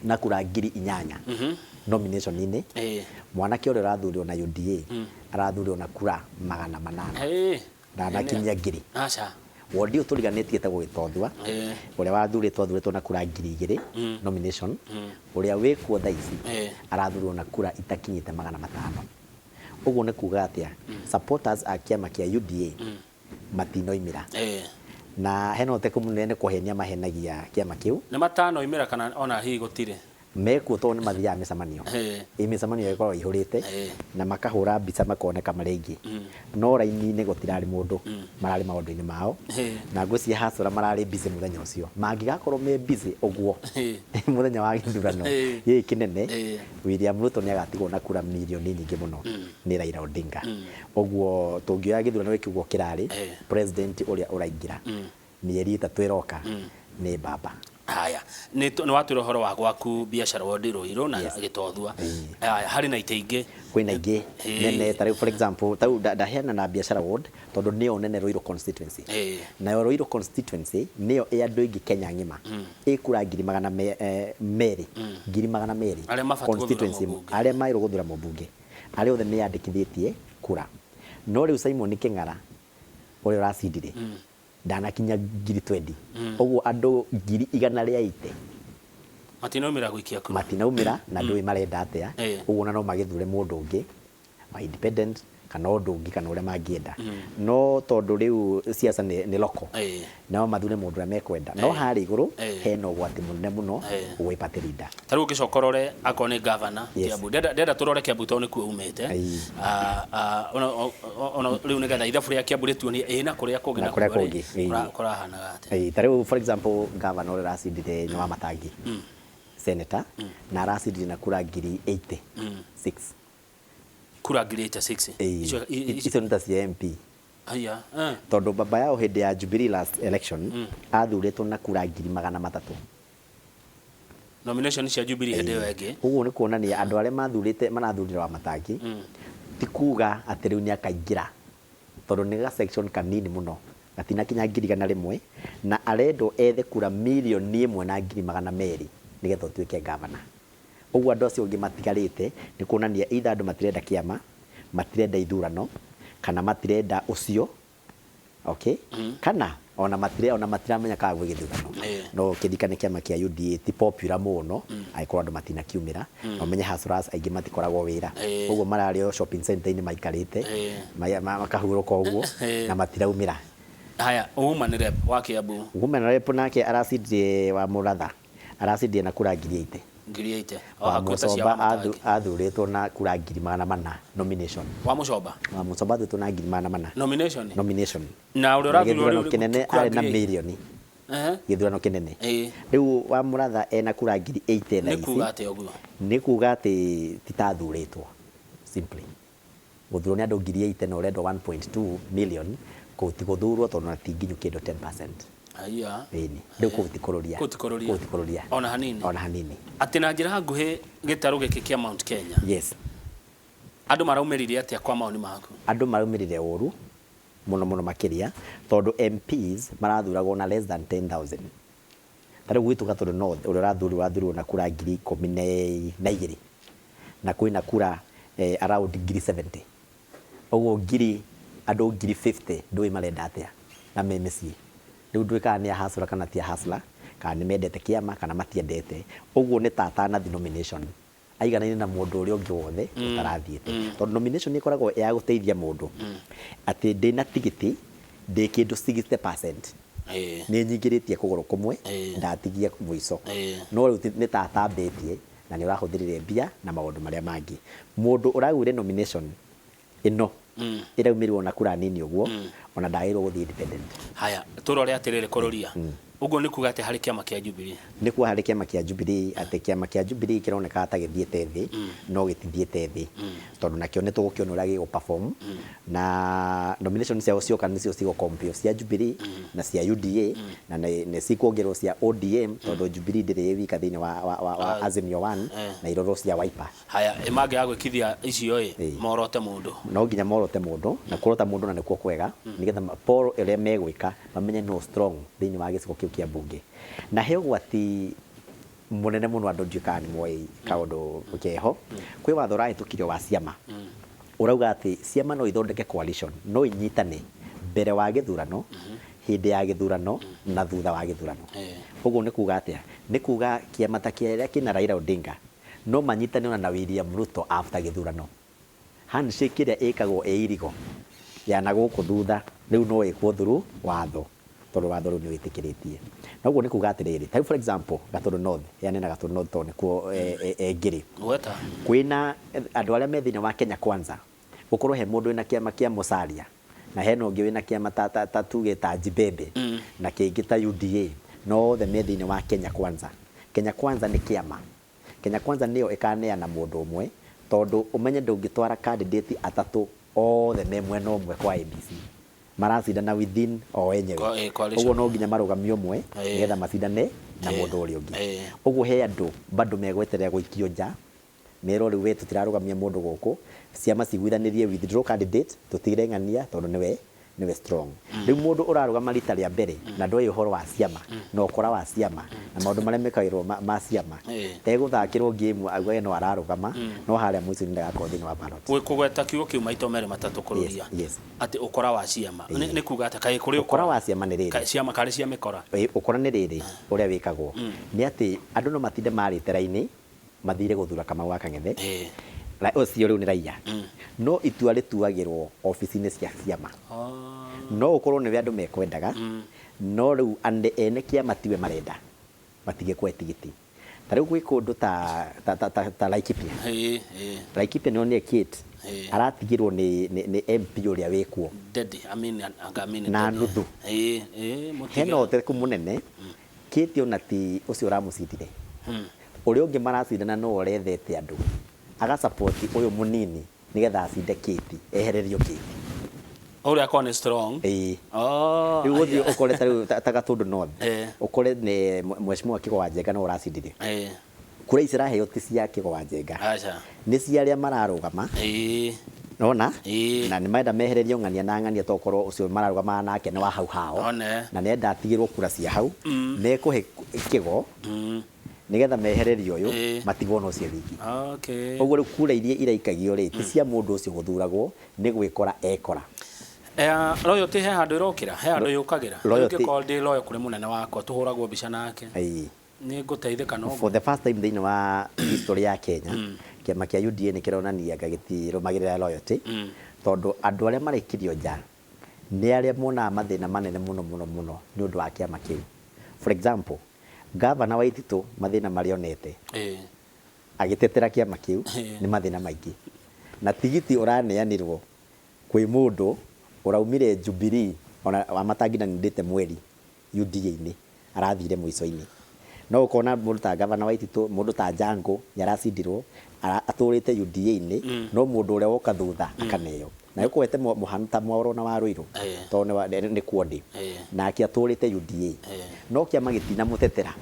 na kura 8,000 nomination-inĩ, mwanake ũrĩa ũrathurirwo na UDA arathurirwo na kura 800, ndanakinyia 1,000. Aca. Wodi ũyũ tũriganĩtie ĩtagwo Gĩtothua, ũrĩa wathurĩtwo athurĩtwo na kura 2,000 nomination. Ũrĩa wĩkuo thaa ici arathurwo na kura itakinyĩte 500. Ũguo nĩ kuga atĩa? Supporters a kĩama kĩa UDA matinoimĩra, na hena ũhotekeku mũnene kũhenia mahenagia kĩama kĩu. Nĩ matanoimĩra kana ona hihi gũtirĩ? Mekuo tondũ nĩ mathiaga mĩcemanio. Ĩ mĩcemanio ĩkoragwo ĩihũrĩte na makahũra mbica makoneka marĩ aingĩ, no raini-inĩ gũtirarĩ mũndũ, mararĩ maũndũ-inĩ mao. Na ngwĩciria hasara mararĩ busy mũthenya ũcio. Mangĩgakorwo me busy ũguo mũthenya wa gĩthurano gĩkĩ kĩnene, William Ruto nĩ agatigwo na kura mirioni nyingĩ mũno nĩ Raila Odinga. Ũguo tũngĩoya gĩthurano gĩkĩ ũguo kĩrarĩ, president ũrĩa ũraingĩra mĩeri 3 ĩroka nĩ baba. Haya, nĩ watwĩra ũhoro wa gwaku biacara ward Ruiru na Gĩtothua. Haya, harĩ na itĩ ingĩ? Kwĩna ingĩ nene, ta rĩu for example, ta rĩu ndaheana na biacara ward tondũ nĩyo nene Ruiru constituency. Nayo Ruiru constituency nĩyo ĩ andũ aingĩ Kenya ng'ima, ĩ kura 200,000, 200,000. Arĩa mabatiĩ gũthura constituency mũmbunge. Arĩa magĩrĩirwo gũthura mũmbunge, arĩa othe meyandĩkithĩtie kura. No rĩu Simon Kĩng'ara ũrĩa ũracindire ndanakinya 20,000. Ũguo andũ 180,000 matinaumĩra gũikia kura. Matinaumĩra, na ndũĩ marenda atĩa. Ũguo ona no magĩthure mũndũ ũngĩ wa independent kana ũndũ ũngĩ kana ũrĩa mangĩenda, no tondũ rĩu siasa nĩ loko, no mathure mũndũ ũrĩa mekwenda, no harĩa igũrũ hena ũgwati mũnene mũno gwĩ party leader. Ta rĩu ũngĩcoka ũrore akorwo nĩ governor Kiambu, ndenda tũrore Kiambu tondũ nĩkuo umĩte. Ona rĩu nĩgetha ithabu rĩa Kiambu rĩtuonie ĩ na kũrĩa kũngĩ na na kũrĩa kuo rĩ, kũngĩ, kũrahanaga atĩa? Ta rĩu for example, governor ũrĩa ũracindire nĩ wa Matangi, senator, na aracindire na kura 86,000. Kura 86,000? Icio nĩ ta cia MP. Haya. Tondũ baba yao hĩndĩ ya Jubilee last election athurĩtwo na kura 300,000. Nomination cia Jubilee hĩndĩ ĩyo ĩngĩ. Ũguo nĩ kuonania andũ arĩa mathurĩte marathurire wa Matangi, ti kuga atĩ rĩu nĩ akaingĩra, tondũ nĩ ga section kanini mũno, gatinakinya 100,000, na arendwo ethe kura 1,200,000 nĩgetha ũtuĩke governor. Ũguo andũ acio angĩ matigarĩte nĩ kuonania either andũ matirenda kĩama, matirenda ithurano, kana matirenda ũcio, okay, kana ona matire ona matiramenya kana gwĩ gĩthurano. No kĩririkane kĩama kĩa UDA ti popular mũno, angĩkorwo andũ matinakiumĩra, na ũmenye hustlers aingĩ matikoragwo wĩra. Ũguo mararĩ o shopping center-inĩ maikarĩte, makahurũka ũguo, na matiraumĩra. Haya, woman rep wa Kiambu? Woman rep nake aracindire, wa Mũratha, aracindire na kura 80,000. 80,000 o Wa hakuhĩ ta cia Mũcomba wa Matangi. Athurĩtwo na kura 400,000 nomination. Wa Mũcomba? Wa Mũcomba athurĩtwo na 400,000. Nomination? Nomination. Na ũrĩa Na ũrathurwo gĩthurano rĩu kĩnene kura arĩ na 80,000. mirioni. Gĩthurano kĩnene. Rĩu wa Mũratha ena kura 80,000 thaa Nĩ kuga ici. atĩa ũguo? Nĩ kuga atĩ ti ta athurĩtwo simply. Gũthurwo nĩ andũ 80,000 na ũrendwo 1.2 million, kũu ti gũthurwo, tondũ na ti nginyu kĩndũ 10%. Haya. Ĩni. Rĩu kũu ti kũrũria. Kũu ti kũrũria. Kũu ti kũrũria. Ona hanini. Ona hanini. Atĩ na njĩra nguhĩ gĩtarũ gĩkĩ kĩa Mount Kenya. Yes. Andũ maraumĩrire atĩa kwa maoni maku? Andũ maraumĩrire ũru mũno mũno makĩria, tondũ MPs marathuragwo na less than 10,000. Ta rĩu gwitũ Gatũndũ North, ũrĩa ũrathurirwo athurirwo na kura 12,000, na kwĩna kura around 70,000. Ũguo andũ 50,000 ndũĩ marenda atĩa na me mĩciĩ. Rĩu ndũĩ kana nĩ a hustler kana ti a hustler, kana nĩ mendete kĩama kana matiendete. Ũguo nĩ ta atanathi nomination. Aiganaine na mũndũ ũrĩa ũngĩ wothe ũtarathiĩte, tondũ nomination nĩ ĩkoragwo ya gũteithia mũndũ atĩ ndĩna tigiti ndĩ kĩndũ 60%, nĩ nyingĩrĩtie kũgũrũ kũmwe, ndatigia mũico, no rĩu nĩ ta atambĩtie na nĩ ũrahũthĩrire mbia na maũndũ marĩa mangĩ. Mũndũ ũragũire nomination ĩno ĩraumirwo na kura nini ũguo, ona ndagĩrĩirwo gũthiĩ independent. Haya, tũrore atĩrĩrĩ, kũrũria ũguo nĩ kuga atĩ harĩ kĩama kĩa Jubilee? Nĩ kuga harĩ kĩama kĩa Jubilee atĩ kĩama kĩa Jubilee kĩroneka ta gĩthiĩte thĩ, no gĩtithiĩte thĩ, tondũ nakĩo nĩ tũgũkĩona ũrĩa gĩgũ perform na nomination ciao cioka, nĩcio cigũ compare cia Jubilee na cia UDA, na nĩ cikuongererwo cia ODM, tondũ Jubilee ndĩrĩ ĩ wika thĩinĩ wa Azimio One, na irorwo cia Wiper. Haya, ĩ mangĩaga gwĩkithia icio ĩ morote mũndũ? No nginya morote mũndũ, na kũrota mũndũ na nĩkuo kwega, nĩgetha poll ĩrĩa megwĩka mamenye no strong thĩinĩ wa gĩcigo kĩu kĩa mbunge. Na he ũgwati mũnene mũno, andũ ndiũĩ kana nĩ moĩ kaũndũ keho. Kwĩ watho ũrahĩtũkirio wa ciama ũrauga atĩ ciama no ithondeke coalition, no inyitane mbere wa gĩthurano, hĩndĩ ya gĩthurano na thutha wa gĩthurano. Ũguo nĩ kuga atĩa? Nĩ kuga kĩama ta kĩrĩa kĩna Raila Odinga no manyitane ona na William Ruto after gĩthurano. Handshake ĩrĩa ĩkagwo ĩ irigo ya na gũkũ thutha rĩu no ĩkwo through watho, tondũ watho rĩu nĩ wĩtĩkĩrĩtie. Na ũguo nĩ kuga atĩrĩrĩ, ta rĩu for example Gatũndũ North, heane na Gatũndũ North tondũ nĩkuo ngĩrĩ. Gweta. Kwĩna andũ arĩa me thĩinĩ wa Kenya Kwanza, gũkorwo he mũndũ wĩna kĩama kĩa Musalia na hena ũngĩ wĩna kĩama ta tuge ta Jibembe na kĩngĩ ta UDA, no othe me thĩinĩ wa Kenya Kwanza. Kenya Kwanza nĩ kĩama. Kenya Kwanza nĩyo ĩkaneana mũndũ ũmwe, tondũ ũmenye ndũngĩtwara candidate atatũ othe me mwena ũmwe kwa ABC, maracindana within o enyewe. Coalition. Ũguo no nginya marũgamie ũmwe nĩgetha macindane na mũndũ ũrĩa ũngĩ. Ũguo he andũ bado megweterera gũikio nja, merwo rĩu we tũtirarũgamia mũndũ gũkũ, ciama ciguithanĩrie withdraw candidate, tũtigire ng'ania tondũ nĩwe strong. Rĩu mũndũ ũrarũgama rita rĩa mbere na ndoĩ ũhoro wa ciama na ũkora wa ciama na maũndũ marĩa mekagĩrwo ma ciama, egũthakĩrwo game augage no ararũgama, no harĩa mũico-inĩ ndagakorwo thĩinĩ wa ballot. Kũgweta kiugo kĩu maita merĩ matatũ, kũrũria atĩ ũkora wa ciama nĩ kuga atĩ kaĩ kũrĩ Ũkora wa ciama nĩ rĩrĩ. Ciama karĩ cia mĩkora? Ũkora nĩ rĩrĩ, ũrĩa wĩkagwo nĩ atĩ andũ no matinde marĩte raini mathire gũthura Kamau wa Kang'ethe. Ũcio rĩu nĩ raia, no itua rĩtuagĩrwo obici-inĩ cia ciama. No ũkorwo nĩwe andũ mekwendaga, no rĩu ene kĩama tiwe marenda, matingĩkũhe tigiti. Ta rĩu gwĩ kũndũ ta Laikipia. Ĩĩ, ĩĩ. Laikipia nĩ onire Kate aratigirwo nĩ MP ũrĩa wĩkuo. Dedi, Amin, anga Amin Na Dedi. nuthu. Ĩĩ, ĩĩ, mũtige. Hena ũteku mũnene. Kate ona ti ũcio ũramũcindire, ũrĩa ũngĩ maracindana no ũrethete andũ agasupport ũyũ mũnini nĩgetha acinde Kate, ehererio Kate. Ũrĩa akorwo nĩ strong. Ĩĩ. Oh, Rĩu ũthiĩ aya. ũkore ta rĩu ta Gatũndũ North, ũkore nĩ mheshimiwa Kĩgo wa Njenga no ũracindire. Kura ici iraheo ti cia Kĩgo wa Njenga, Aca. nĩ cia arĩa mararũgama. Nona na nĩ marenda mehererio ng'ania na ng'ania, tokorwo ũcio mararũgamaga nake nĩ wa hau hao. One. Na nĩenda atigĩrwo kura cia hau, mekũhe Kĩgo nĩgetha mehererio ũyũ, matigwo na ũcio wiki. Ũguo rĩu kura iria iraikagio rĩ, ti cia mũndũ ũcio gũthuragwo, nĩ gwĩkora ekora. Loyalty he handũ ĩrokĩra, he handũ yũkagĩra. Loyalty. Ũngĩkorwo ndĩ loyal kũrĩ mũnene wakwa, tũhũragwo mbica nake, nĩ ngũteithĩka no For the first time thĩinĩ wa history ya Kenya, kĩama kĩa UDA nĩ kĩronania anga gĩtirũmagĩrĩra loyalty, tondũ andũ arĩa maraikirio nja nĩ arĩa monaga mathĩna manene mũno mũno mũno nĩ ũndũ wa kĩama kĩu. For example, gavana wa Ititũ, mathĩna marĩa onete agĩtetera kĩama kĩu nĩ mathĩna maingĩ, na tigiti ũraneanirwo kwĩ mũndũ ũraumire Jubilee ona Wamatangi na nindĩte mweri UDA-inĩ, arathire mũico-inĩ. No ũkona mũndũ ta gavana wa Ititũ, mũndũ ta Jango nĩ aracindirwo, atũrĩte UDA-inĩ, no mũndũ ũrĩa woka thutha akaneo. Na ũkũhete mũhano ta Mwaũro na wa Ruiru, tondũ nĩ kuo ndĩ, nake atũrĩte UDA, no kĩama gĩtinamũtetera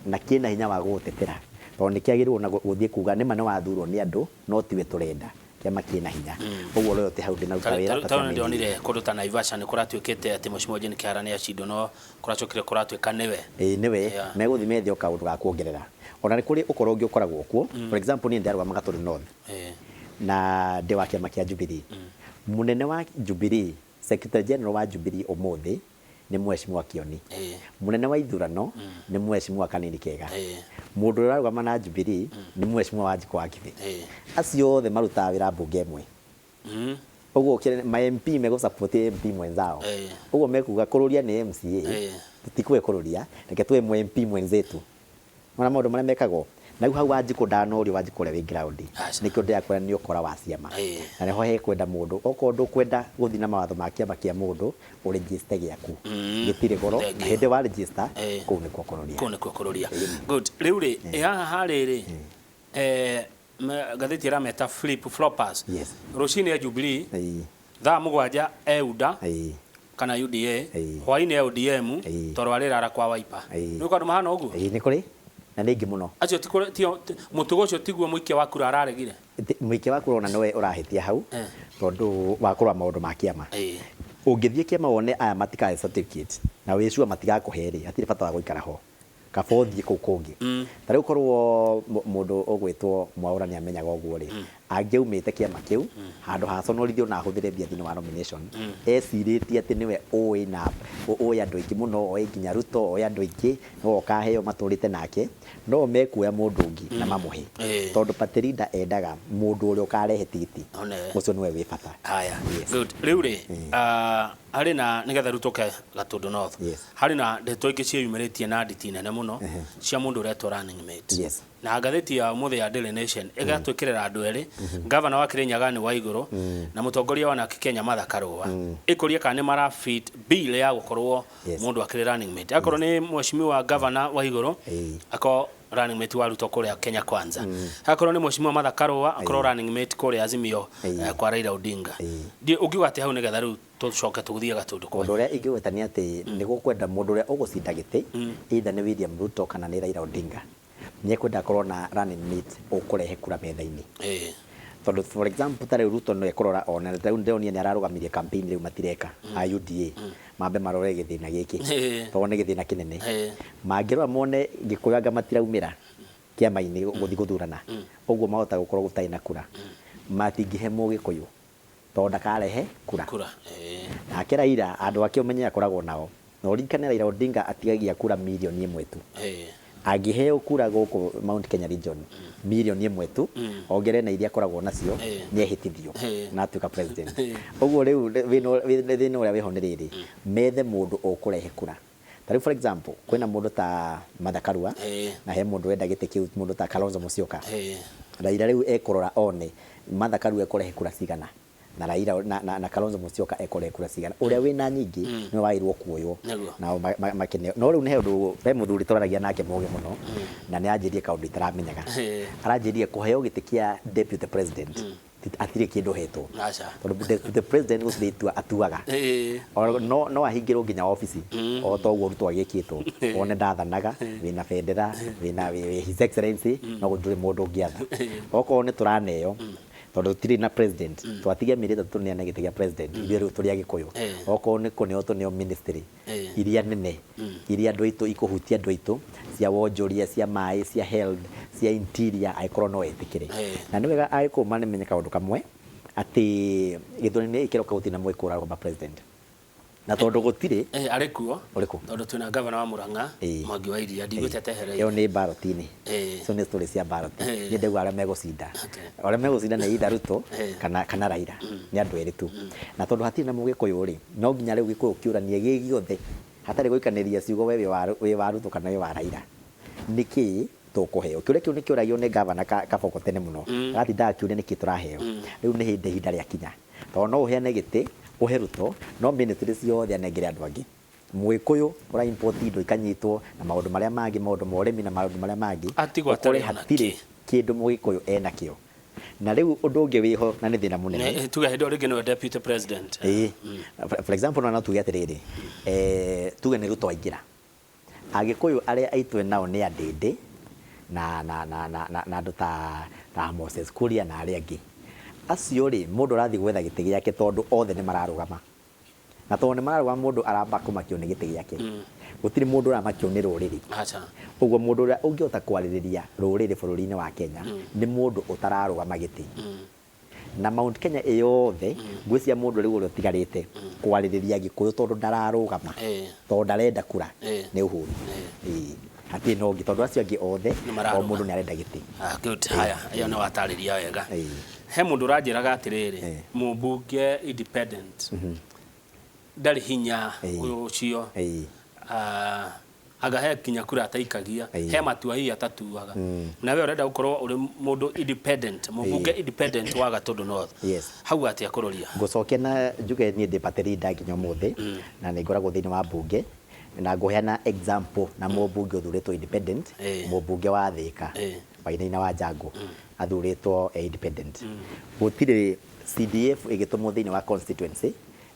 na kĩna hinya wa gũgũtetera, tondũ nĩ kĩagĩrĩirwo na gũthiĩ kuga nĩma nĩ wathurwo nĩ andũ, no tiwe tũrenda. Kĩama kĩna hinya. Ũguo loyalty hau ndĩnaruta wĩra ta Tondũ kĩama. Ndĩronire kũndũ ta Naivasha nĩ kũratuĩkĩte atĩ mheshimiwa Jane Kihara nĩ acindwo, no kũracokire kũratuĩka nĩwe. Ĩĩ, nĩwe. Megũthiĩ methe o kaũndũ ga kuongerera. Ona nĩ kũrĩ ũkora ũngĩ ũkoragwo kuo. For example, niĩ ndĩrarũgama Gatũndũ North na ndĩ wa kĩama kĩa Jubilee. Mũnene wa Jubilee, Secretary General wa Jubilee ũmũthĩ nĩ mheshimiwa Kioni. Mũnene wa ithurano nĩ mheshimiwa Kanini Kega. Mũndũ ũrĩa ũrarũgama na Jubilee nĩ mheshimiwa Wanjikũ wa Kibĩ. Acio othe marutaga wĩra mbunge ĩmwe. Ũguo ma MP megũ support MP mwenzao. Ũguo mekuga kũrũria nĩ MCA, tũtikũhe kũrũria, reke tũhe mũ MP mwenzetu. Nĩwona maũndũ marĩa mekagwo? Na rĩu hau Wanjikũ ndanorio, Wanjikũ ũrĩa wĩ ground. Nĩkĩo ndĩrakwĩra nĩ ũkora wa ciama. Na nĩho hekwenda mũndũ, okorwo ndũkwenda gũthiĩ na mawatho ma kĩama kĩa mũndũ, ũ register gĩaku. Gĩtirĩ goro, na hĩndĩ wa register, kũu nĩkuo kũrũria. Kũu nĩkuo kũrũria. Good. Rĩu rĩ, haha harĩ rĩ, ngathĩti ĩrameta flip floppers. Rũcinĩ ya Jubilee, thaa 7 e UDA kana UDA, hwainĩ ya ODM, tondũ arĩrara kwa Wiper. Nĩ ũndũ mahana ũguo? Nĩ kũrĩ na nĩ aingĩ mũno. Acio ti mũtugo ũcio tiguo mũikia wa kura araregire? Mũikia wa kura ona nĩwe ũrahĩtia hau, tondũ wa kũrora maũndũ ma kĩama. Ũngĩthiĩ kĩama wone aya matikahe certificate na wĩ sure matigakũhe rĩ, hatirĩ bata wa gũikara ho. Kaba ũthiĩ kũu kũngĩ. Ta rĩu korwo mũndũ ũgwĩtwo Mwaũra nĩ amenyaga ũguo rĩ, angĩaumĩte kĩama kĩu, handũ ha conorithio na ahũthĩre mbia thĩinĩ wa nomination, ecirĩtie atĩ nĩwe ũĩ na ũĩ andũ aingĩ mũno, oĩ nginya Ruto, oĩ andũ aingĩ, nĩwe ũkaheo matũrĩte nake, no mekuoya mũndũ ũngĩ na mamũhe. Tondũ party leader endaga mũndũ ũrĩa ũkarehe tigiti, ũcio nĩwe wĩ bata. Haya. Good. Rĩu rĩ, harĩ na nĩgetha rĩu tũke Gatundu North. Harĩ na ndeto ingĩ ciĩyumĩrĩtie na nditi nene mũno cia mũndũ ũretwo running mate. Na ngathĩti ya ũmũthĩ ya Daily Nation ĩgatwĩkĩrĩra andũ erĩ, gavana wa Kirinyaga nĩ Waigũrũ na mũtongoria wa Narc Kenya Martha Karua. Ĩkũria kana nĩ mara fit bill ya gũkorwo mũndũ akĩrĩ running mate. Akorwo nĩ mheshimiwa gavana Waigũrũ, akorwo running mate wa Ruto kũrĩa Kenya Kwanza. Akorwo nĩ mheshimiwa Martha Karua, akorwo running mate kũrĩa Azimio kwa Raila Odinga. Ũngiuga atĩ hau nĩgetha rĩu tũcoke tũthiĩ Gatundu kwa. Ũndũ ũrĩa ingĩgweta nĩ atĩ nĩ gũkwenda mũndũ ũrĩa ũgũcinda gĩtĩ, either nĩ William Ruto kana nĩ Raila Odinga, nĩ ekwenda akorwo na running mate ũkũrehe kura metha-inĩ. Tondũ for example ta rĩu Ruto no ekũrora ona rĩu ndĩronire nĩ ararũgamirie campaign rĩu matireka a UDA mambe marore gĩthĩna gĩkĩ, tondũ nĩ gĩthĩna kĩnene. Mangĩrora mone Gĩkũyũ anga matiraumĩra kĩama-inĩ gũthiĩ gũthurana, ũguo mahota gũkorwo gũtarĩ na kura, matingĩhe Mũgĩkũyũ tondũ ndakarehe kura. Nake Raila andũ ake ũmenye akoragwo nao, na ũririkane Raila Odinga atigagia kura 1 million tu. Angĩheo kura gũkũ Mount Kenya region 1 million tu, ongerere na iria akoragwo nacio, nĩ ehĩtithio na atuĩka president. Ũguo rĩu thĩna ũrĩa wĩho nĩ rĩrĩ, methe mũndũ ũkũrehe kura. Ta rĩu for example kwĩna mũndũ ta Martha Karua na he mũndũ wenda gĩtĩ kĩu, mũndũ ta Kalonzo Musyoka. Raila rĩu ekũrora one Martha Karua ekũrehe kura cigana na Raila na Kalonzo Musyoka ekũrehe kura cigana, ũrĩa wĩna nyingĩ nĩwe wagĩrĩirwo kuoywo nao makeneo. No rĩu nĩ he ũndũ, he mũthuri tũraragia nake mũgĩ mũno na nĩ anjĩrire kaũndũ itaramenyaga. Aranjĩrire kũheo gĩtĩ kĩa deputy president hatirĩ kĩndũ hetwo, tondũ deputy president gũtirĩ itua atuaga. No ahingĩrwo nginya obici o ta ũguo Ruto agĩkĩtwo, wone ndathanaga, wĩna bendera, wĩna his excellency, no gũtirĩ mũndũ ũngĩatha. Okorwo nĩ tũraneo tondũ tũtirĩ na president, twatigia mĩeri 3 tũneane gĩtĩ gĩa president, ithuĩ rĩu tũrĩ Agĩkũyũ, okorwo nĩ kũneo tũneo ministry iria nene, iria andũ aitũ ikũhutia, andũ aitũ, cia wonjoria, cia maĩ, cia health, cia interior, angĩkorwo no etĩkĩre. Na nĩ wega Agĩkũyũ mamenye kaũndũ kamwe, atĩ gĩthurano-inĩ gĩkĩ kĩroka gũtirĩ na Mũgĩkũyũ ũrarũgama president, na tondũ gũtirĩ. Arĩ kuo. Ũrĩkũ? Tondũ twĩna gavana wa Murang'a, Mwangi wa Iria, ndiguĩte atehereire. Ĩyo nĩ ballot-inĩ. Icio nĩ story cia ballot. Niĩ ndauga arĩa megũcinda, arĩa megũcinda nĩ either Ruto kana Raila, nĩ andũ erĩ tu. Na tondũ hatirĩ na Mũgĩkũyũ rĩ, no nginya rĩu Gĩkũyũ kĩũranie gĩ gĩothe hatarĩ gũikanĩria ciugo, we wĩ wa Ruto kana wĩ wa Raila, nĩkĩ tũkũheo? Kĩũria kĩu nĩ kĩũragio nĩ gavana Kaboko tene mũno, agatinda akĩũria nĩkĩ tũraheo. Rĩu nĩ hĩndĩ ihinda rĩakinya, tondũ no ũheane gĩtĩ ũhe Ruto, no ministry ciothe anengere andũ angĩ. Mũgĩkũyũ ũra import indo ikanyitwo na maũndũ marĩa mangĩ, maũndũ ma ũrĩmi na maũndũ marĩa mangĩ, atigwo ũkore atarĩ ona hatirĩ kĩ. Kĩndũ Mũgĩkũyũ enakĩo. Na rĩu ũndũ ũngĩ wĩho na nĩ thĩna mũnene. Tuge hĩndĩ ĩyo rĩngĩ nĩwe deputy president. Ĩĩ. For example no tuge atĩrĩrĩ, tuge nĩ Ruto aingĩra, Agĩkũyũ arĩa aitwe nao nĩ Andĩndĩ na andũ ta Moses Kuria na arĩa angĩ acio rĩ, mũndũ arathiĩ gwetha gĩtĩ gĩake, tondũ othe nĩ mararũgama, na tondũ nĩ mararũgama, mũndũ aramba kũmakio nĩ gĩtĩ gĩake, gũtirĩ mũndũ ũramakio nĩ rũrĩrĩ. Ũguo mũndũ ũrĩa ũngĩhota kwarĩrĩria rũrĩrĩ bũrũri-inĩ wa Kenya nĩ mũndũ ũtararũgama gĩtĩ. Na Mount Kenya ĩyothe ngwĩciria mũndũ rĩu ũrĩa ũtigarĩte kwarĩrĩria Gĩkũyũ, tondũ ndararũgama, tondũ ndarenda kura, nĩ Uhuru. Ĩĩ. Hatirĩ na ũngĩ, tondũ acio angĩ othe Nĩ mararũga. o mũndũ nĩ arenda gĩtĩ. Ah, good. Haya, ĩyo nĩ watarĩria wega. Ĩĩ. He mũndũ ũranjĩraga atĩrĩrĩ, Ĩĩ. mũmbunge independent ndarĩ hinya Ĩĩ. ũcio. Ĩĩ. Ah, anga he kinya kura ataikagia, Ĩĩ. he matua hihi atatuaga. Na we ũrenda gũkorwo ũrĩ mũndũ independent, mũmbunge independent wa Gatũndũ North. Yes. Hau atĩa kũrũria? Ngũcokia na njuge niĩ ndĩ party leader nginya ũmũthĩ, na nĩ ngoragwo thĩinĩ wa mbunge, na ngũheana example na mũmbunge ũthurĩtwo independent, mũmbunge wa Thĩka, Wainaina wa Jango, athurĩtwo e independent. Gũtirĩ CDF ĩgĩtũmwo thĩinĩ wa constituency,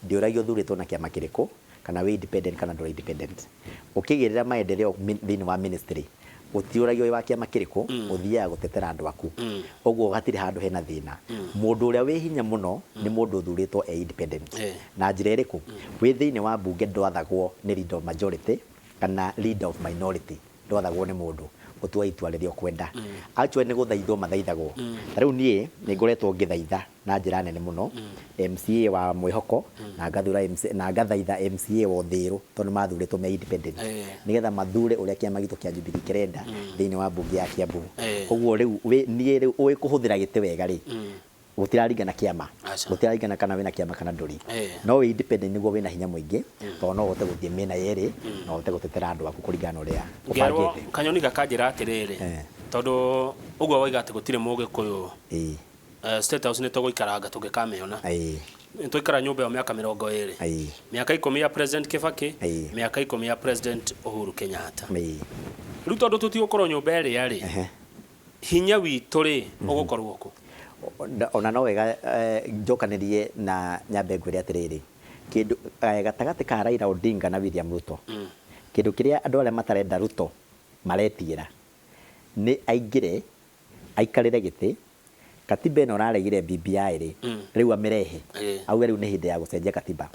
ndĩũragio ũthurĩtwo na kĩama kĩrĩkũ, kana wĩ independent kana ndũrĩ independent. Ũkĩgĩrĩra maendeleo thĩinĩ wa ministry, gũtiũragio wĩ wa kĩama kĩrĩkũ, ũthiaga gũtetera andũ aku. Ũguo hatirĩ handũ hena thĩna. Mũndũ ũrĩa wĩ hinya mũno nĩ mũndũ ũthurĩtwo e independent. Na njĩra ĩrĩkũ? Wĩ thĩinĩ wa mbunge ndwathagwo nĩ leader of majority kana leader of minority, ndwathagwo nĩ mũndũ, ũtuaga itua rĩrĩa ũkwenda. Actually nĩ gũthaithwo mathaithagwo. Ta rĩu niĩ nĩ ngoretwo ngĩthaitha na njĩra nene mũno MCA wa Mwĩhoko, na ngathura MCA, na ngathaitha MCA wa Ũthĩrũ, tondũ mathurĩtwo me independent, nĩgetha mathure ũrĩa kĩama gitũ kĩa Jubilee kĩrenda thĩinĩ wa mbunge ya Kiambu. Ũguo rĩu niĩ rĩu ũĩ kũhũthĩra gĩtĩ wega rĩ, gũtiraringana kĩama, gũtiraringana kana wĩna kĩama kana ndũrĩ. No wĩ independent nĩguo wĩna hinya mũingĩ, tondũ no ũhote gũthiĩ mĩena yerĩ, na ũhote gũtetera andũ aku kũringana na ũrĩa Ngerwo ũbangĩte. Kanyoni gakanjĩra atĩrĩrĩ, tondũ ũguo waiga atĩ gũtirĩ mũgĩkũyũ, State House nĩ tũgũikaranga tũngĩkamĩona. Nĩ twaikara nyũmba ĩyo mĩaka 20. Mĩaka 10 ya President Kibaki, mĩaka 10 ya President Uhuru Kenyatta. Rĩu tondũ tũtigũkorwo nyũmba ĩrĩa rĩ, hinya witũ rĩ, ũgũkorwo kũ? Ona no wega njokanĩrie na nyambe ngwĩre atĩrĩrĩ, kĩndũ gatagatĩ ka Raila Odinga na William Ruto, kĩndũ kĩrĩa andũ arĩa matarenda Ruto maretigĩra nĩ aingĩre aikarĩre gĩtĩ. Katiba ĩno ũraregire BBI rĩ, rĩu amĩrehe, auge rĩu nĩ hĩndĩ ya gũcenjia katiba.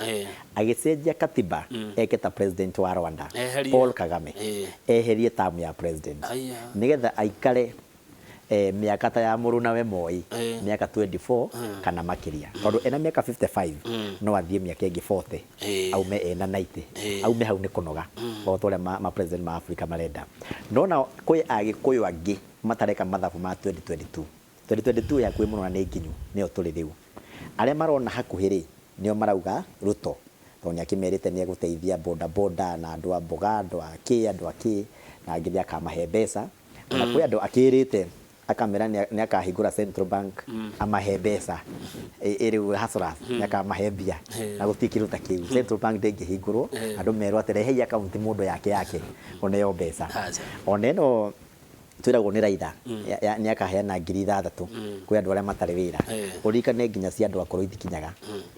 Agĩcenjia katiba, eke ta president wa Rwanda, Eherie. Paul Kagame, eherie term ya president, Aya. nĩgetha aikare mĩaka ta ya mũrũnawe Moi, mĩaka 24 kana makĩria, tondũ ena mĩaka 55 no athiĩ mĩaka ĩngĩ 40, aume ena 90, aume hau nĩ kũnoga, o ta ũrĩa ma president ma Africa marenda. No nao kwĩ Agĩkũyũ angĩ matareka mathabu ma 2022. 2022 ya hakuhĩ mũno na nĩ nginyu, nĩyo tũrĩ rĩu. Arĩa marona hakuhĩ rĩ, nĩo marauga Ruto, tondũ nĩ akĩmerĩte nĩ egũteithia boda boda na andũ a mboga, andũ a kĩ, andũ a kĩ, na angĩ nĩ akamahe mbeca. Ona kwĩ andũ akĩrĩte akamera nĩ akahingũra Central Bank amahe mbeca. Rĩu hustlers nĩ akamahe mbia. Na gũtirĩ kĩndũ ta kĩu. Central Bank ndĩngĩhingũrwo, andũ merwo atĩ rehei account mũndũ yake yake oneo mbeca. Ona ĩno twĩragwo nĩ Raila, nĩ akaheana 6,000 kwĩ andũ arĩa matarĩ wĩra. Ũririkane nginya cia andũ akũrũ itikinyaga,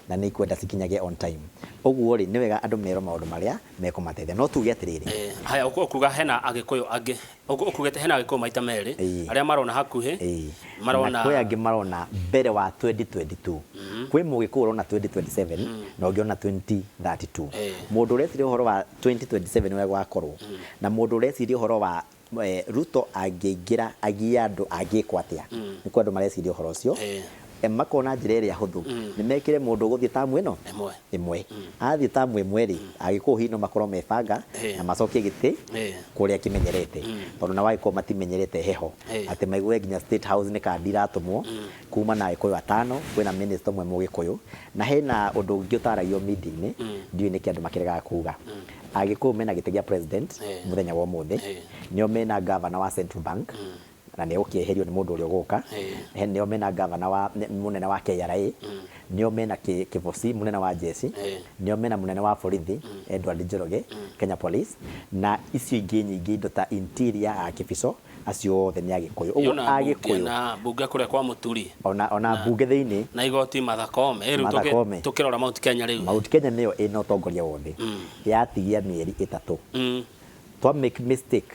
na nĩ ikwenda cikinyage on time. Ũguo rĩ, nĩ wega andũ merwo maũndũ marĩa mekũmateithia. No tuge atĩrĩrĩ. Haya, ũkuga hena Agĩkũyũ angĩ. Ũkugĩte hena Agĩkũyũ maita merĩ, arĩa marona hakuhĩ, marona Na kwĩ angĩ marona mbere wa 2022. Kwĩ mũgĩkũyũ ũrona 2027, na ũngĩ ũrona 2032. Mũndũ ũreciria ũhoro wa 2027 ũrĩa gũgakorwo, na mũndũ ũreciria ũhoro wa Ruto angĩingĩra agie andũ angĩkwo atĩa, nĩ kwĩ andũ mareciria ũhoro ũcio. Makona njĩra ĩrĩa hũthũ, nĩ mekĩre mũndũ ũgũthiĩ tamu ĩno ĩmwe. Ĩmwe. Athiĩ tamu ĩmwe rĩ, Agĩkũyũ hihi no makorwo mebanga na macokie gĩtĩ kũrĩa kĩmenyerete, tondũ nao Agĩkũyũ matimenyerete heho, atĩ maigue nginya State House nĩ kandi iratũmwo kuma na Agĩkũyũ atano, kwĩna minister ũmwe Mũgĩkũyũ, na hena ũndũ ũngĩ ũtaragio media-inĩ, ndiũĩ nĩkĩ andũ makĩregaga kuga. Agĩkũyũ mena gĩtĩ gĩa president mũthenya wa ũmũthĩ, nĩo mena governor wa Central Bank, na nĩ egũkĩeherio nĩ mũndũ ũrĩa ũgũka. Nĩo mena governor wa mũnene wa KRA, nĩo mena Kĩboci mũnene wa jeshi, nĩo mena mũnene wa borithi Edward Njoroge, Kenya Police, na icio ingĩ nyingĩ indo ta interior a Kĩbico, acio othe nĩ Agĩkũyũ. Ũguo Agĩkũyũ na bunge kũrĩa kwa Mũturi, ona bunge thĩinĩ, na igoti Martha Koome. Rĩu Martha Koome. Tũkĩrora Mount Kenya rĩu, Mount Kenya nĩyo ĩna ũtongoria wothe, yatigia mĩeri 3, twa make mistake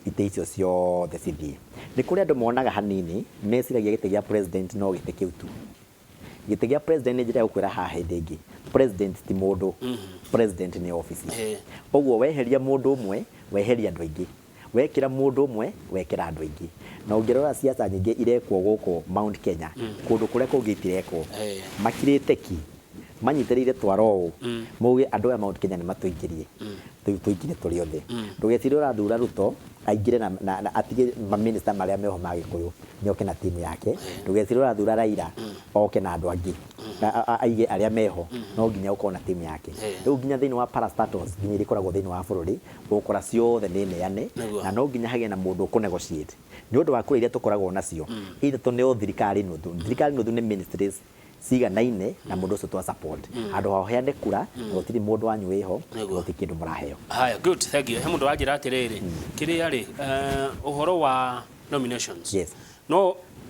itĩ icio ciothe cithiĩ. Nĩ kũrĩ andũ monaga hanini, meciragia gĩtĩ gĩa president no gĩtĩ kĩu tu. Gĩtĩ gĩa president nĩ njĩra ya gũkwĩra haha hĩndĩ ĩngĩ, president ti mũndũ, president nĩ obici. Ũguo weheria mũndũ ũmwe, weheria andũ aingĩ. Wekĩra mũndũ ũmwe, wekĩra andũ aingĩ. Na ũngĩrora siasa nyingĩ irekwo gũkũ Mount Kenya, kũndũ kũrĩa kũngĩ itirekwo. Makirĩte ki, manyitĩrĩire twaro ũũ, mauge andũ aya Mount Kenya nĩ matũingĩrie, rĩu tũingĩre tũrĩ othe. Ndũgecirie ũrathura Ruto Aingĩre na atige maminista marĩa meho ma Gĩkũyũ, nĩoke na timu yake. Ndũgecire ũrathura Raila oke na andũ angĩ aige arĩa meho, no nginya ũkorwo na timu yake. Rĩu nginya thĩinĩ wa parastatals, nginya iria ikoragwo thĩinĩ wa bũrũri, ũgũkora ciothe nĩ neane. Na no nginya hagĩe na mũndũ ũkũ negotiate nĩ ũndũ wa kura iria tũkoragwo nacio ithatũ nĩ o thirikari nuthu. Thirikari nuthu nĩ ministries ciganaine na mũndũ ũcio twa support handũ ha ũheane kura na gũtirĩ mũndũ wanyu wĩho na gũtirĩ kĩndũ mũraheo. Haya, good, thank you. He mũndũ wanjĩra atĩrĩrĩ, kĩrĩa rĩ, ũhoro wa nominations.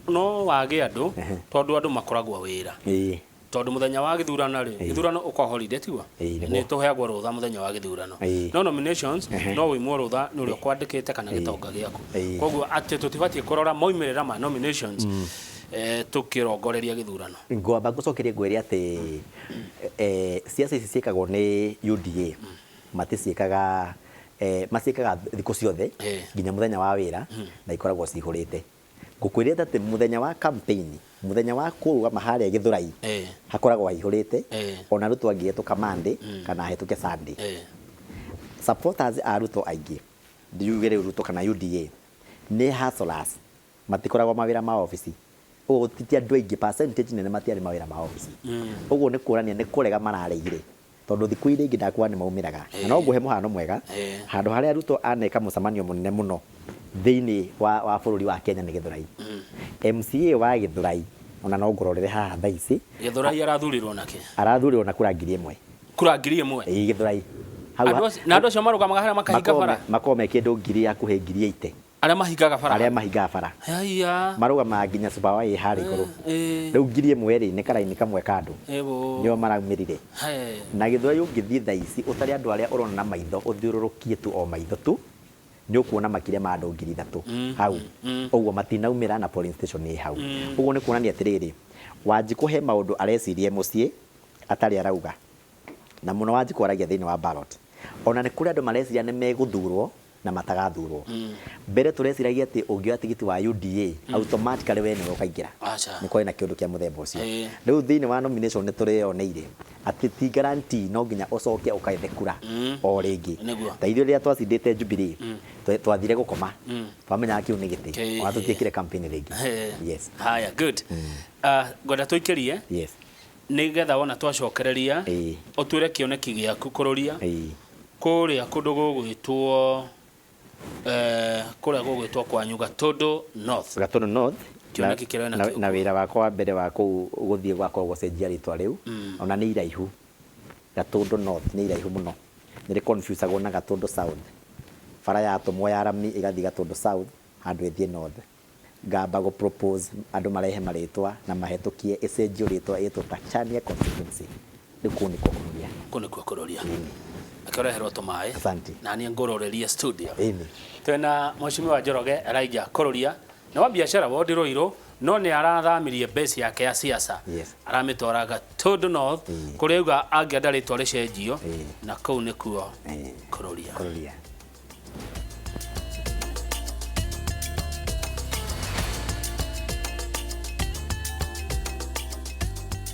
No wage andũ tondũ andũ makoragwo wĩra. Tondũ mũthenya wa gĩthurano rĩ, gĩthurano ũkoragwo holiday, tiguo? Ĩĩ, nĩguo. Nĩ tũheagwo rũtha mũthenya wa gĩthurano. No nominations no wĩimwo rũtha nĩ ũrĩa ũkwandĩkĩte kana gĩtonga gĩaku. Koguo atĩ tũtibatiĩ kũrora maumĩrĩra ma nominations tũkĩrongoreria gĩthurano. Ngwamba ngũcokerie ngwĩre atĩ ciaca ici ciĩkagwo nĩ UDA maticiĩkaga, maciĩkaga thikũ ciothe nginya mũthenya wa wĩra na ikoragwo cihũrĩte. Ngũkwĩrĩte atĩ mũthenya wa campaign, mũthenya wa kũrũgama harĩa Gĩthũrai hakoragwo haihũrĩte, ona Ruto angĩhetũka Monday kana ahetũke Sunday. Supporters a Ruto aingĩ, ndiuge rĩu Ruto kana UDA, nĩ hustlers, matikoragwo mawĩra ma obici. Ũguo ti andũ aingĩ, percentage nene matiarĩ mawĩra ma obici. Ũguo nĩ kuonania nĩ kũrega mararegire tondũ thikũ iria ingĩ ndakuga nĩ maumĩraga. Na no ngũhe mũhano mwega, handũ harĩa Ruto aneka mũcemanio mũnene mũno thĩinĩ wa bũrũri wa Kenya nĩ Gĩthũrai. MCA wa Gĩthũrai, ona no ngũrorere haha thaa ici. Gĩthũrai arathurirwo nakĩ? Arathurirwo na kura 1000. Kura 1000? Ĩĩ, Gĩthũrai. Na andũ acio marũgamaga harĩa makahinga bara? Makoragwo me kĩndũ ngiri hakuhĩ 80,000. Arĩa mahingaga bara? Arĩa mahingaga bara. Haiya. Marũgamaga nginya Super Y harĩa igũrũ. Rĩu 1000 rĩ, nĩ karaini kamwe ka andũ. Nĩo maraumĩrire. Na Gĩthũrai ũngĩthiĩ thaa ici ũtare andũ arĩa ũrona na maitho, ũthiũrũrũkie tu o maitho tu, nĩ ũkuona makĩria ma andũ 3000 hau. Ũguo matinaumĩra na polling station ĩ hau. Ũguo nĩ kuonania atĩrĩrĩ, Wanjikũ he maũndũ areciria e mũciĩ atarĩ arauga. Na mũno Wanjikũ aragia thĩinĩ wa ballot. Ona nĩ kũrĩ andũ mareciria nĩ megũthurwo na matagathurwo. Mbere tũreciragia atĩ ũngĩoya tigiti wa UDA automatically we nĩwe ũkaingĩra. Nĩ kwarĩ na kĩũndũ kĩa mũthemba ũcio. Rĩu thĩinĩ wa nomination nĩ tũreyoneire atĩ ti guarantee no nginya ũcoke ũkaethe kura o rĩngĩ. Ta ithuĩ rĩrĩa twacindĩte Jubilee, twathire gũkoma, twamenyaga kĩu nĩ gĩtĩ, ona tũtiekire campaign rĩngĩ. Yes. Haya, good. Ngwenda tũikĩrie nĩgetha wona twacokereria ũtwĩre kĩoneki gĩaku kũrũria kũrĩa kũndũ gũgwĩtwo, kũrĩa gũgwĩtwo kwanyu Gatũndũ North. Gatũndũ North. Kĩoneki kĩrĩa wĩna kĩo. Na wĩra wakwa wa mbere wa kũu gũthiĩ gwakorwo gũcenjia rĩtwa rĩu, ona nĩ iraihu. Gatũndũ North nĩ iraihu mũno. Nĩ rĩ confuse agwo na Gatũndũ South. Bara yatũmwo ya rami ĩgathiĩ Gatũndũ South handũ ĩthiĩ North. Ngamba gũ propose andũ marehe marĩtwa na mahĩtũkie ĩcenjio rĩtwa ĩtwo Tachania constituency. Rĩu kũu nĩkuo kũroria. Kũu nĩkuo kũroria. Reke ũreherwo tũmaĩ. Asante. Na niĩ ngũrorerie studio. Ĩni. Twĩna Mheshimiwa Njoroge Elijah Kũrũria, nĩ wa biacara wondi Ruiru, no nĩ arathamirie base yake ya siasa. Aramĩtwara Gatũndũ North, kũrĩa auga angĩenda rĩtwa rĩcenjio, na kũu nĩkuo kũrũria. Kũrũria.